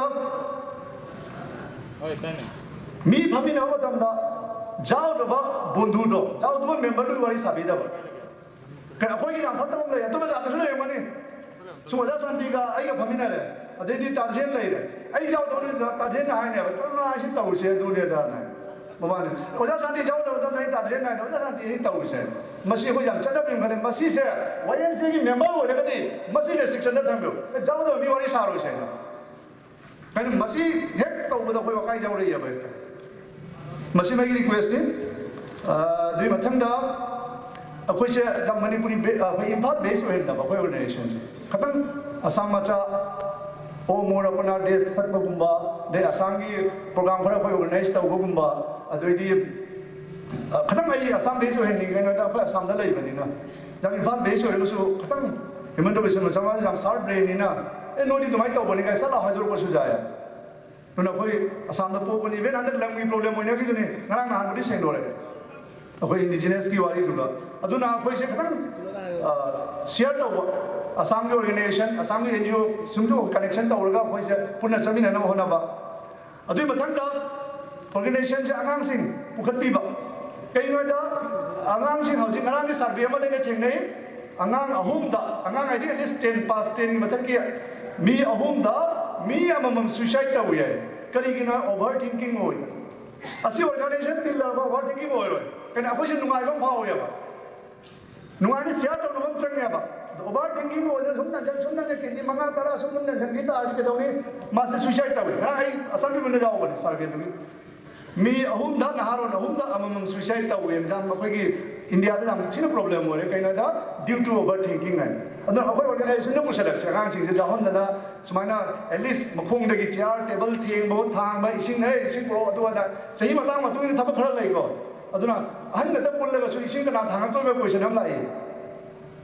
ꯍꯣꯏ, ꯇꯥꯏꯅꯦ꯫ ꯃꯤ ꯐꯝꯃꯤꯟꯅꯕ ꯃꯇꯝꯗ ꯌꯥꯎꯗꯕ ꯕꯣꯟꯙꯨꯗꯣ, ꯌꯥꯎꯗꯕ ꯃꯦꯝꯕꯔꯗꯨꯒꯤ ꯋꯥꯔꯤ ꯁꯥꯕꯤꯗꯕ꯫ ꯀꯩꯅꯣ, ꯑꯩꯈꯣꯏꯒꯤ ꯌꯥꯝ ꯐꯠꯇꯕ ꯑꯃ ꯂꯩ, ꯑꯇꯣꯞꯄ ꯖꯥꯠꯇꯁꯨ ꯂꯩꯔꯝꯒꯅꯤ꯫ ꯁꯨꯝ ꯑꯣꯖꯥ ꯁꯥꯟꯇꯤꯒ ꯑꯩꯒ ꯐꯝꯃꯤꯟꯅꯔꯦ, ꯑꯗꯩꯗꯤ ꯇꯥꯖꯦꯟ ꯂꯩꯔꯦ꯫ ꯑꯩ ꯌꯥꯎꯗꯕꯅꯤꯅ ꯇꯥꯖꯦꯟꯅ ꯍꯥꯏꯅꯦꯕ, "ꯀꯔꯝꯅ ꯍꯥꯏꯁꯤ ꯇꯧꯔꯤꯁꯦ ꯑꯗꯨꯅꯦ ꯑꯗꯥꯅꯦ"꯫ ꯃꯃꯥꯅꯦ, ꯑꯣꯖꯥ ꯁꯥꯟꯇꯤ ꯌꯥꯎꯗꯕꯗꯣ ꯅꯪ ꯇꯥꯖꯦꯟꯅ ꯍꯥꯏꯅꯦ, "ꯑꯣꯖꯥ ꯁꯥꯟꯇꯤ ꯑꯩ ꯇꯧꯔꯤꯁꯦ"꯫ ꯃꯁꯤ ꯑꯩꯈꯣꯏ ꯌꯥꯝ ꯆꯠꯅꯕꯤ ꯑꯃ ꯈꯜꯂꯦ꯫ ꯃꯁꯤꯁꯦ ꯋꯥꯏ ꯑꯦꯝ ꯁꯤꯒꯤ ꯃꯦꯝꯕꯔ ꯑꯣꯏꯔꯒꯗꯤ ꯃꯁꯤ ꯔꯦꯁꯇ꯭ꯔꯤꯛꯁꯟꯗ ꯊꯝꯕꯤꯌꯨ꯫ ꯑꯦ, ꯌꯥꯎꯗꯕ ꯃꯤ ꯋꯥꯔꯤ ꯁꯥꯔꯣꯏꯁꯦ ꯍꯥꯏꯅ꯫ ꯀꯩꯅꯣ, ꯃꯁꯤ ꯍꯦꯛ ꯇꯧꯕꯗ ꯑꯩꯈꯣꯏ ꯋꯥꯀꯥꯏ ꯌꯥꯎꯔꯛꯑꯦꯕ ꯍꯦꯛꯇ꯫ ꯃꯁꯤ ꯃꯥꯒꯤ ꯔꯤꯀ꯭ꯋꯦꯁꯅꯤ꯫ ꯑ, ꯑꯗꯨꯒꯤ ꯃꯊꯪꯗ ꯑꯩꯈꯣꯏꯁꯦ ꯌꯥꯝ ꯃꯅꯤꯄꯨꯔꯤ ꯕꯦ-, ꯑ, ꯑꯩꯈꯣꯏ ꯏꯝꯐꯥꯜ ꯕꯦꯁ ꯑꯣꯏꯍꯟꯗꯕ ꯑꯩꯈꯣꯏ ꯑꯣꯔꯒꯅꯥꯏꯖꯦꯁꯟꯁꯦ꯫ ꯈꯤꯇꯪ ꯑꯁꯥꯝ ꯃꯆꯥ, "ꯑꯣ ꯃꯣꯔ ꯑꯄꯅꯥ ꯗꯦꯁ" ꯁꯛꯄꯒꯨꯝꯕ, ꯑꯗꯩ ꯑꯁꯥꯝꯒꯤ ꯄ꯭ꯔꯣꯒ꯭ꯔꯥꯝ ꯈꯔ ꯑꯩꯈꯣꯏ ꯑꯣꯔꯒꯅꯥꯏꯖ ꯇꯧꯕꯒꯨꯝꯕ, ꯑꯗꯩꯗꯤ, ꯑ, ꯈꯤꯇꯪ ꯑꯩ ꯑꯁꯥꯝ ꯕꯦꯁ ꯑꯣꯏꯍꯟꯅꯤꯡꯉꯦ, ꯀꯩꯅꯣꯗ ꯑꯩꯈꯣꯏ ꯑꯁꯥꯝꯗ ꯂꯩꯕꯅꯤꯅ꯫ ꯌꯥꯝ ꯏꯝꯐꯥꯜ ꯕꯦꯁ ꯑꯣꯏꯔꯒꯁꯨ ꯈꯤꯇꯪ ꯍꯤꯃꯟꯇ ꯕꯤꯁ꯭ꯋ ꯁꯔꯃꯥꯁꯦ ꯌꯥꯝ ꯁꯥꯔꯞ ꯕ꯭ꯔꯦꯟꯅꯤꯅ, "ꯑꯦ, ꯅꯣꯏꯗꯤ ꯑꯗꯨꯃꯥꯏꯅ ꯇꯧꯕꯅꯤ" ꯀꯥꯏ ꯁꯠ ꯂꯥꯎ ꯍꯥꯏꯗꯣꯔꯛꯄꯁꯨ ꯌꯥꯏ꯫ ꯑꯗꯨꯅ ꯑꯩꯈꯣꯏ ꯑꯁꯥꯝꯗ ꯄꯣꯛꯄꯅꯤ, ꯏꯚꯦꯟ ꯍꯟꯗꯛ ꯂꯝꯒꯤ ꯄ꯭ꯔꯣꯕ꯭ꯂꯦꯝ ꯑꯣꯏꯅꯈꯤꯗꯨꯅꯤ, ꯉꯔꯥꯡ ꯅꯍꯥꯟꯕꯨꯗꯤ ꯁꯦꯡꯗꯣꯔꯛꯑꯦ꯫ ꯑꯩꯈꯣꯏ ꯏꯟꯗꯤꯖꯤꯅꯁꯀꯤ ꯋꯥꯔꯤꯗꯨꯒ꯫ ꯑꯗꯨꯅ ꯑꯩꯈꯣꯏꯁꯦ ꯈꯤꯇꯪ, ꯑ, ꯁꯤꯌꯔ ꯇꯧꯕ, ꯑꯁꯥꯝꯒꯤ ꯑꯣꯔꯒꯅꯥꯏꯖꯦꯁꯟ, ꯑꯁꯥꯝꯒꯤ ꯑꯦꯟ ꯖꯤ ꯑꯣ ꯁꯤꯡꯁꯨ ꯀꯅꯦꯛꯁꯟ ꯇꯧꯔꯒ ꯑꯩꯈꯣꯏꯁꯦ ꯄꯨꯟꯅ ꯆꯠꯃꯤꯟꯅꯅꯕ ꯍꯣꯠꯅꯕ꯫ ꯑꯗꯨꯒꯤ ꯃꯊꯪꯗ ꯑꯣꯔꯒꯅꯥꯏꯖꯦꯁꯟꯁꯦ ꯑꯉꯥꯡꯁꯤꯡ ꯄꯨꯈꯠꯄꯤꯕ꯫ ꯀꯩꯒꯤꯅꯣꯗ ꯑꯉꯥꯡꯁꯤꯡ ꯍꯧꯖꯤꯛ ꯉꯔꯥꯡꯒꯤ ꯁꯔꯚꯦ ꯑꯃꯗ ꯑꯩꯅ ꯊꯦꯡꯅꯩ, ꯑꯉꯥꯡ ꯑꯍꯨꯝꯗ, ꯑꯉꯥꯡ ꯍꯥꯏꯗꯤ at least ten pass, ten ꯒꯤ ꯃꯊꯛꯀꯤ ꯃꯤ ꯑꯍꯨꯝꯗ ꯃꯤ ꯑꯃꯃꯝ suicide ꯇꯧꯏ ꯍꯥꯏ꯫ ꯀꯔꯤꯒꯤꯅꯣ? Over thinking ꯑꯣꯏꯗꯅ꯫ ꯑꯁꯤ organization ꯇꯤꯜꯂꯒ over thinking ꯑꯣꯏꯔꯣꯏ꯫ ꯀꯩꯅꯣ, ꯑꯩꯈꯣꯏꯁꯦ ꯅꯨꯡꯉꯥꯏꯕ ꯑꯃ ꯐꯥꯎꯋꯦꯕ꯫ ꯅꯨꯡꯉꯥꯏꯅ share ꯇꯧꯅꯕ ꯑꯃ ꯆꯪꯉꯦꯕ꯫ ꯑꯗꯣ over thinking ꯑꯣꯏꯗꯅ ꯁꯨꯝ ꯅꯟꯁꯟ, ꯁꯨꯝ ꯅꯟꯁꯟ, ꯀꯦ ꯖꯤ ꯃꯉꯥ, ꯇꯔꯥ ꯁꯨꯝ, ꯁꯨꯝ ꯅꯟꯁꯟꯈꯤ ꯇꯥꯔꯗꯤ ꯀꯩꯗꯧꯅꯤ? ꯃꯥꯁꯦ suicide ꯇꯧꯏ꯫ ꯉꯔꯥꯡ ꯑꯩ Assam Tribune ꯗ ꯌꯥꯎꯕꯅꯤ survey ꯗꯨꯒꯤ꯫ ꯃꯤ ꯑꯍꯨꯝꯗ, ꯅꯍꯥꯔꯣꯜ ꯑꯍꯨꯝꯗ ꯑꯃꯃꯝ suicide ꯇꯧꯋꯦꯅ ꯌꯥꯝ ꯑꯩꯈꯣꯏꯒꯤ ꯏꯟꯗꯤꯌꯥꯗ ꯌꯥꯝ ꯊꯤꯅ problem ꯑꯣꯏꯔꯦ꯫ ꯀꯩꯅꯣꯗ, due to over thinking ꯍꯥꯏꯅ꯫ ꯑꯗꯨꯅ ꯑꯩꯈꯣꯏ organization ꯗ ꯄꯨꯁꯜꯂꯛꯁꯦ, ꯑꯉꯥꯡꯁꯤꯡꯁꯦ ꯌꯥꯎꯍꯟꯗꯅ ꯁꯨꯃꯥꯏꯅ at least ꯃꯈꯣꯡꯗꯒꯤ chair, table ꯊꯦꯡꯕ, ꯊꯥꯡꯕ, ꯏꯁꯤꯡ, "ꯍꯦ, ꯏꯁꯤꯡ ꯄꯨꯔꯛꯑꯣ", ꯑꯗꯨ ꯑꯗꯥ꯫ ꯆꯍꯤ ꯃꯇꯥꯡ ꯃꯇꯨꯡ ꯏꯟꯅ ꯊꯕꯛ ꯈꯔ ꯂꯩꯀꯣ꯫ ꯑꯗꯨꯅ ꯑꯍꯟ ꯈꯛꯇ ꯄꯨꯜꯂꯒꯁꯨ ꯏꯁꯤꯡ ꯀꯅꯥ ꯊꯥꯡꯉꯛꯇꯣꯏꯕ question ꯑꯃ ꯂꯥꯛꯏ꯫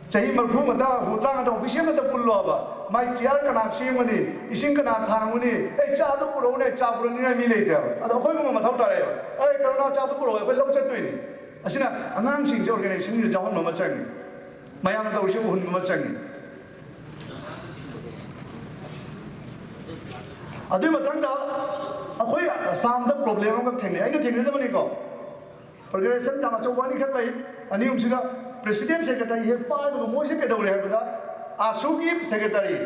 ꯆꯍꯤ ꯃꯔꯤꯐꯨ ꯃꯉꯥ, ꯍꯨꯝꯐꯨꯇꯔꯥ ꯉꯥꯛꯇ official ꯈꯛꯇ ꯄꯨꯜꯂꯣꯕ꯫ ꯃꯥꯏ chair ꯀꯅꯥ ꯁꯦꯝꯒꯅꯤ? ꯏꯁꯤꯡ ꯀꯅꯥ ꯊꯥꯡꯉꯨꯅꯤ? "ꯑꯦ, ꯆꯥꯗꯣ ꯄꯨꯔꯛꯎꯅꯦ", ꯆꯥ ꯄꯨꯔꯛꯅꯤꯡꯉꯥꯏ ꯃꯤ ꯂꯩꯇꯦꯕ꯫ ꯑꯗꯣ ꯑꯩꯈꯣꯏꯒꯨꯝꯕ ꯃꯊꯧ ꯇꯥꯔꯛꯑꯦꯕ꯫ "ꯑꯦ, ꯀꯔꯨꯅꯥ, ꯆꯥꯗꯣ ꯄꯨꯔꯛꯑꯣ, ꯑꯩꯈꯣꯏ ꯂꯧ ꯆꯠꯇꯣꯏꯅꯤ"꯫ ꯑꯁꯤꯅ ꯑꯉꯥꯡꯁꯤꯡꯁꯦ organization ꯁꯤꯡꯁꯤꯗ ꯌꯥꯎꯍꯟꯕ ꯑꯃ ꯆꯪꯉꯤ꯫ ꯃꯌꯥꯝ ꯇꯧꯔꯤꯁꯦ ꯎꯍꯟꯕ ꯑꯃ ꯆꯪꯉꯤ꯫ ꯑꯗꯨꯒꯤ ꯃꯊꯪꯗ ꯑꯩꯈꯣꯏ ꯑꯁꯥꯝꯗ problem ꯑꯃꯈꯛ ꯊꯦꯡꯅꯩ꯫ ꯑꯩꯅ ꯊꯦꯡꯅꯖꯕꯅꯤꯀꯣ꯫ Organization ꯌꯥꯝ ꯑꯆꯧꯕ ꯑꯅꯤꯈꯛ ꯂꯩ꯫ ꯑꯅꯤ ꯑꯍꯨꯝꯁꯤꯒ president secretary ꯍꯦꯛ ꯄꯥꯏꯕꯒ ꯃꯣꯏꯁꯦ ꯀꯩꯗꯧꯔꯦ ꯍꯥꯏꯕꯗ, ASU ꯒꯤ secretary,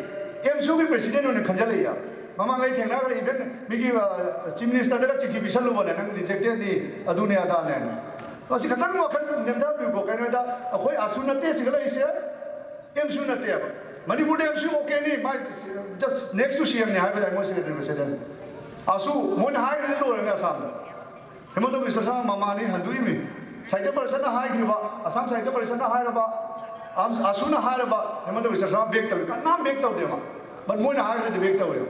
AMSU ꯒꯤ president ꯑꯣꯏꯅ ꯈꯟꯖꯜꯂꯛꯏ꯫ ꯃꯃꯥꯡꯗ ꯑꯩ ꯊꯦꯡꯅꯈ꯭ꯔꯦ, even ꯃꯤꯒꯤ, ꯑ, chief minister ꯗꯒ ꯆꯤꯊꯤ ꯄꯤꯁꯜꯂꯨꯕꯅꯦ, "ꯅꯪ rejected ꯅꯤ, ꯑꯗꯨꯅꯦ ꯑꯗꯥꯅꯦꯅ"꯫ ꯃꯁꯤ ꯈꯤꯇꯪ ꯋꯥꯈꯜ ꯅꯦꯝꯊꯕꯤꯌꯨꯀꯣ꯫ ꯀꯩꯅꯣꯗ ꯑꯩꯈꯣꯏ ASU ꯅꯠꯇꯦ ꯁꯤꯒ ꯂꯩꯔꯤꯁꯦ, AMSU ꯅꯠꯇꯦꯕ꯫ ꯃꯅꯤꯄꯨꯔꯗ AMSU okay ꯅꯤ, ꯃꯥꯏ just next to CM ꯅꯤ ꯍꯥꯏꯕ ꯌꯥꯏ, ꯃꯣꯏ secretary president꯫ ASU ꯃꯣꯏꯅ ꯍꯥꯏꯈ꯭ꯔꯗꯤ ꯂꯣꯏꯔꯦꯅꯦ ꯑꯁꯥꯝꯗ꯫ ꯍꯤꯃꯟꯇ ꯕꯤꯁ꯭ꯋ ꯁꯔꯃ ꯃꯃꯥꯅꯤ ꯍꯟꯗꯣꯛꯏꯃꯤ꯫ ꯁꯥꯍꯤꯇ꯭ꯌ ꯄꯔꯤꯁꯠꯅ ꯍꯥꯏꯈꯤꯕ, ꯑꯁꯥꯝ ꯁꯥꯍꯤꯇ꯭ꯌ ꯄꯔꯤꯁꯠꯅ ꯍꯥꯏꯔꯕ, ꯑꯝ-, ASU ꯅ ꯍꯥꯏꯔꯕ, ꯍꯤꯃꯟꯇ ꯕꯤꯁ꯭ꯋ ꯁꯔꯃ back ꯇꯧꯏ꯫ ꯀꯅꯥꯝ back ꯇꯧꯗꯦꯕ꯫ But ꯃꯣꯏꯅ ꯍꯥꯏꯔꯒꯗꯤ back ꯇꯧꯋꯦꯕ꯫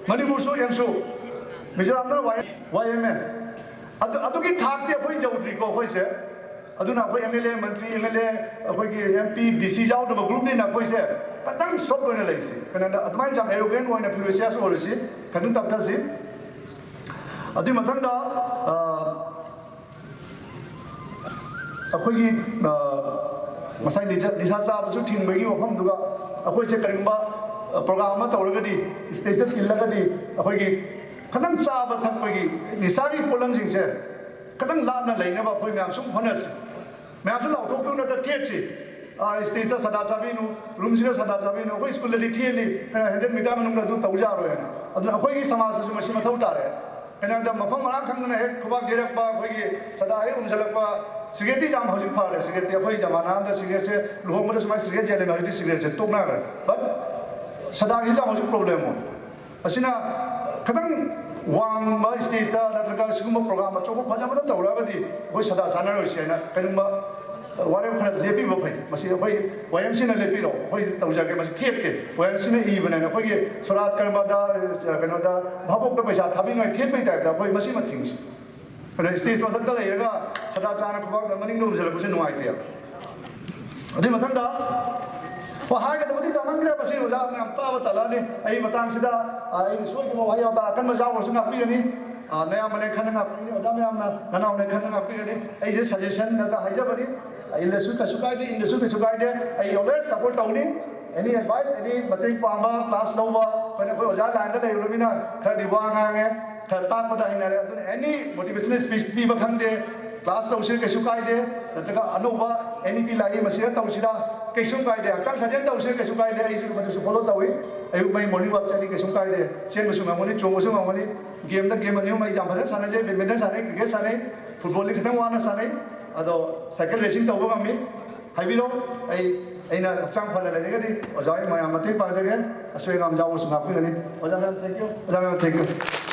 ꯃꯅꯤꯄꯨꯔꯁꯨ AMSU, ꯃꯤꯖꯣꯔꯥꯝꯗꯅ ꯋꯥꯏ-, YMA꯫ ꯑꯗꯨ, ꯑꯗꯨꯒꯤ ꯊꯥꯛꯇꯤ ꯑꯩꯈꯣꯏ ꯌꯧꯗ꯭ꯔꯤꯀꯣ ꯑꯩꯈꯣꯏꯁꯦ꯫ ꯑꯗꯨꯅ ꯑꯩꯈꯣꯏ MLA, ꯃꯟꯇ꯭ꯔꯤ, MLA, ꯑꯩꯈꯣꯏꯒꯤ MP, DC ꯌꯥꯎꯗꯕ group ꯅꯤꯅ ꯑꯩꯈꯣꯏꯁꯦ ꯈꯤꯇꯪ soft ꯑꯣꯏꯅ ꯂꯩꯁꯤ꯫ ꯀꯩꯅꯣꯗ ꯑꯗꯨꯃꯥꯏꯅ ꯌꯥꯝ arrogant ꯑꯣꯏꯅ ꯐꯤꯔꯣꯏꯁꯤꯌꯥꯁ ꯑꯣꯏꯔꯁꯤ, ꯈꯤꯇꯪ ꯇꯞꯊꯁꯤ꯫ ꯑꯗꯨꯒꯤ ꯃꯊꯪꯗ, ꯑ, ꯑꯩꯈꯣꯏꯒꯤ, ꯑ, ꯉꯁꯥꯏ ꯅꯤꯁꯥ, ꯅꯤꯁꯥ ꯆꯥꯕꯁꯨ ꯊꯤꯡꯕꯒꯤ ꯋꯥꯐꯝꯗꯨꯒ ꯑꯩꯈꯣꯏꯁꯦ ꯀꯔꯤꯒꯨꯝꯕ, ꯑ, program ꯑꯃ ꯇꯧꯔꯒꯗꯤ, stage ꯇ ꯇꯤꯜꯂꯒꯗꯤ ꯑꯩꯈꯣꯏꯒꯤ ꯈꯤꯇꯪ ꯆꯥꯕ ꯊꯛꯄꯒꯤ ꯅꯤꯁꯥꯒꯤ ꯄꯣꯠꯂꯝꯁꯤꯡꯁꯦ ꯈꯤꯇꯪ ꯂꯥꯞꯅ ꯂꯩꯅꯕ ꯑꯩꯈꯣꯏ ꯃꯌꯥꯝ ꯁꯨꯝ ꯍꯣꯠꯅꯁꯤ꯫ ꯃꯌꯥꯝꯁꯨ ꯂꯥꯎꯊꯣꯛꯄꯤꯌꯨ, ꯅꯠꯇ꯭ꯔ ꯊꯦꯠꯁꯤ꯫ ꯁ꯭ꯇꯦꯖꯇ ꯁꯥꯗꯥ ꯆꯥꯕꯤꯅꯨ, ꯔꯨꯝꯁꯤꯗ ꯁꯥꯗꯥ ꯆꯥꯕꯤꯅꯨ, ꯑꯩꯈꯣꯏ ꯁ꯭ꯀꯨꯜꯗꯗꯤ ꯊꯦꯡꯅꯤ, ꯍꯟꯗ꯭ꯔꯦꯠ ꯃꯤꯇꯔ ꯃꯅꯨꯡꯗ ꯑꯗꯨ ꯇꯧ ꯌꯥꯔꯣꯏ ꯍꯥꯏꯅ꯫ ꯑꯗꯨꯅ ꯑꯩꯈꯣꯏꯒꯤ ꯁꯃꯥꯖꯇꯁꯨ ꯃꯁꯤ ꯃꯊꯧ ꯇꯥꯔꯦ꯫ ꯀꯩꯅꯣꯗ ꯃꯐꯝ ꯃꯔꯥꯡ ꯈꯪꯗꯅ ꯍꯦꯛ ꯈꯨꯕꯥꯛ ꯌꯩꯔꯛꯄ, ꯑꯩꯈꯣꯏꯒꯤ ꯁꯥꯗꯥ ꯍꯦꯛ ꯎꯝꯁꯤꯜꯂꯛꯄ꯫ ꯁꯤꯒꯔꯦꯠꯇꯤ ꯌꯥꯝ ꯍꯧꯖꯤꯛ ꯐꯔꯦ꯫ ꯁꯤꯒꯔꯦꯠꯇꯤ ꯑꯩꯈꯣꯏ ꯖꯃꯥꯅꯥ ꯑꯃꯗ ꯁꯤꯒꯔꯦꯠꯁꯦ ꯂꯨꯍꯣꯡꯕꯗ ꯁꯨꯃꯥꯏꯅ ꯁꯤꯒꯔꯦꯠ ꯌꯦꯜꯂꯦꯅ, ꯍꯧꯖꯤꯛꯇꯤ ꯁꯤꯒꯔꯦꯠꯁꯦ ꯇꯣꯛꯅꯈ꯭ꯔꯦ꯫ ꯕꯠ ꯁꯥꯗꯥꯒꯤꯁꯦ ꯌꯥꯝ ꯍꯧꯖꯤꯛ ꯄ꯭ꯔꯣꯕ꯭ꯂꯦꯝ ꯑꯣꯏ꯫ ꯑꯁꯤꯅ ꯈꯤꯇꯪ ꯋꯥꯡꯕ ꯁ꯭ꯇꯦꯖꯇ ꯅꯠꯇ꯭ꯔꯒ ꯁꯤꯒꯨꯝꯕ ꯄ꯭ꯔꯣꯒ꯭ꯔꯥꯝ ꯑꯆꯧꯕ ꯐꯖꯕꯗ ꯇꯧꯔꯛꯑꯒꯗꯤ ꯑꯩꯈꯣꯏ ꯁꯥꯗꯥ ꯆꯥꯅꯔꯣꯏꯁꯤ ꯍꯥꯏꯅ ꯀꯩꯒꯨꯝꯕ ꯋꯥꯔꯦꯞ ꯈꯔ ꯂꯦꯞꯄꯤꯕ ꯐꯩ꯫ ꯃꯁꯤ ꯑꯩꯈꯣꯏ ꯋꯥꯏ ꯑꯦꯝ ꯁꯤꯅ ꯂꯦꯞꯄꯤꯔꯣ, ꯑꯩꯈꯣꯏ ꯇꯧꯖꯒꯦ, ꯃꯁꯤ ꯊꯦꯠꯀꯦ꯫ ꯋꯥꯏ ꯑꯦꯝ ꯁꯤꯅ ꯏꯕꯅꯦꯅ ꯑꯩꯈꯣꯏꯒꯤ ꯁꯣꯔꯥꯠ ꯀꯔꯃꯗ, ꯀꯩꯅꯣꯗ, ꯚꯥꯕꯣꯛꯇ ꯄꯩꯁꯥ ꯊꯥꯕꯤꯅꯉꯥꯏ ꯊꯦꯠꯄꯒꯤ ꯇꯥꯏꯞꯇ ꯑꯩꯈꯣꯏ ꯃꯁꯤꯃ ꯊꯤꯡꯁꯤ꯫ ꯑꯗꯨꯅ ꯁ꯭ꯇꯦꯖ ꯃꯊꯛꯇ ꯂꯩꯔꯒ ꯁꯥꯗꯥ ꯆꯥꯅ ꯈꯨꯕꯥꯛꯇ ꯃꯅꯤꯡꯗ ꯎꯝꯁꯤꯜꯂꯛꯄꯁꯦ ꯅꯨꯡꯉꯥꯏꯇꯦ꯫ ꯑꯗꯨꯏ ꯃꯊꯪꯗ, ꯍꯣꯏ, ꯍꯥꯏꯒꯗꯕꯗꯤ ꯌꯥꯝꯃꯟꯈ꯭ꯔꯦ, ꯃꯁꯤ ꯑꯣꯖꯥ ꯃꯌꯥꯝ ꯇꯥꯕ ꯇꯜꯂꯛꯑꯅꯤ꯫ ꯑꯩ ꯃꯇꯥꯡꯁꯤꯗ, ꯑ, ꯑꯩꯅ ꯁꯣꯏꯈꯤꯕ ꯋꯥꯍꯩ ꯋꯥꯇꯥ ꯑꯀꯟꯕ ꯌꯥꯎꯔꯁꯨ ꯉꯥꯛꯄꯤꯒꯅꯤ꯫ ꯑ, ꯃꯌꯥꯝꯕꯅ ꯈꯟꯅ ꯉꯥꯛꯄꯤꯒꯅꯤ, ꯑꯣꯖꯥ ꯃꯌꯥꯝꯅ, ꯅꯅꯥꯎꯅ ꯈꯟꯅ ꯉꯥꯛꯄꯤꯒꯅꯤ꯫ ꯑꯩꯁꯦ ꯁꯖꯦꯁꯟ ꯅꯠꯇ꯭ꯔ ꯍꯥꯏꯖꯕꯅꯤ꯫ ꯏꯜꯂꯁꯨ ꯀꯩꯁꯨ ꯀꯥꯏꯗꯦ, ꯏꯟꯗꯁꯨ ꯀꯩꯁꯨ ꯀꯥꯏꯗꯦ꯫ ꯑꯩ always support ꯇꯧꯅꯤ꯫ Any advice, any ꯃꯇꯦꯡ ꯄꯥꯡꯕ, class ꯂꯧꯕ, ꯑꯩꯈꯣꯏꯅ, ꯑꯩꯈꯣꯏ ꯑꯣꯖꯥ line ꯗ ꯂꯩꯔꯨꯔꯃꯤꯅ ꯈꯔꯗꯤ ꯋꯥ ꯉꯥꯡꯉꯦ, ꯈꯔ ꯇꯥꯛꯄꯗ ꯍꯩꯅꯔꯦ꯫ ꯑꯗꯨꯅ any motivational speech ꯄꯤꯕ ꯈꯪꯗꯦ, class ꯇꯧꯁꯤꯔ ꯀꯩꯁꯨ ꯀꯥꯏꯗꯦ, ꯅꯠꯇ꯭ꯔꯒ ꯑꯅꯧꯕ N E P ꯂꯥꯛꯏ ꯃꯁꯤꯗ ꯇꯧꯁꯤꯔꯥ ꯀꯩꯁꯨ ꯀꯥꯏꯗꯦ, ꯍꯛꯆꯥꯡ ꯁꯥꯖꯦꯜ ꯇꯧꯁꯤꯔ ꯀꯩꯁꯨ ꯀꯥꯏꯗꯦ꯫ ꯑꯩꯁꯨ ꯃꯗꯨꯁꯨ follow ꯇꯧꯏ꯫ ꯑꯌꯨꯛ ꯃꯩ morning walk ꯆꯠꯂꯤ ꯀꯩꯁꯨ ꯀꯥꯏꯗꯦ꯫ ꯆꯦꯟꯕꯁꯨ ꯉꯝꯒꯅꯤ, ꯆꯣꯡꯕꯁꯨ ꯉꯝꯒꯅꯤ꯫ Game ꯗ game ꯑꯅꯤ ꯑꯍꯨꯝ ꯑꯩ ꯌꯥꯝ ꯐꯖꯅ ꯁꯥꯟꯅꯖꯩ, badminton ꯁꯥꯟꯅꯩ, cricket ꯁꯥꯟꯅꯩ, football ꯗꯤ ꯈꯤꯇꯪ ꯋꯥꯅ ꯁꯥꯟꯅꯩ꯫ ꯑꯗꯣ cycle racing ꯇꯧꯕ ꯉꯝꯃꯤ꯫ ꯍꯥꯏꯕꯤꯔꯣ꯫ ꯑꯩ, ꯑꯩꯅ ꯍꯛꯆꯥꯡ ꯐꯅ ꯂꯩꯔꯒꯗꯤ ꯑꯣꯖꯥ ꯍꯣꯏ ꯃꯌꯥꯝ ꯃꯇꯦꯡ ꯄꯥꯡꯖꯒꯦ꯫ ꯑꯁꯣꯏ ꯑꯉꯥꯝ ꯌꯥꯎꯕꯁꯨ ꯉꯥꯛꯄꯤꯒꯅꯤ꯫ ꯑꯣꯖꯥ ꯃꯌꯥꯝ, thank you꯫ ꯑꯣꯖꯥ ꯃꯌꯥꯝ, thank you꯫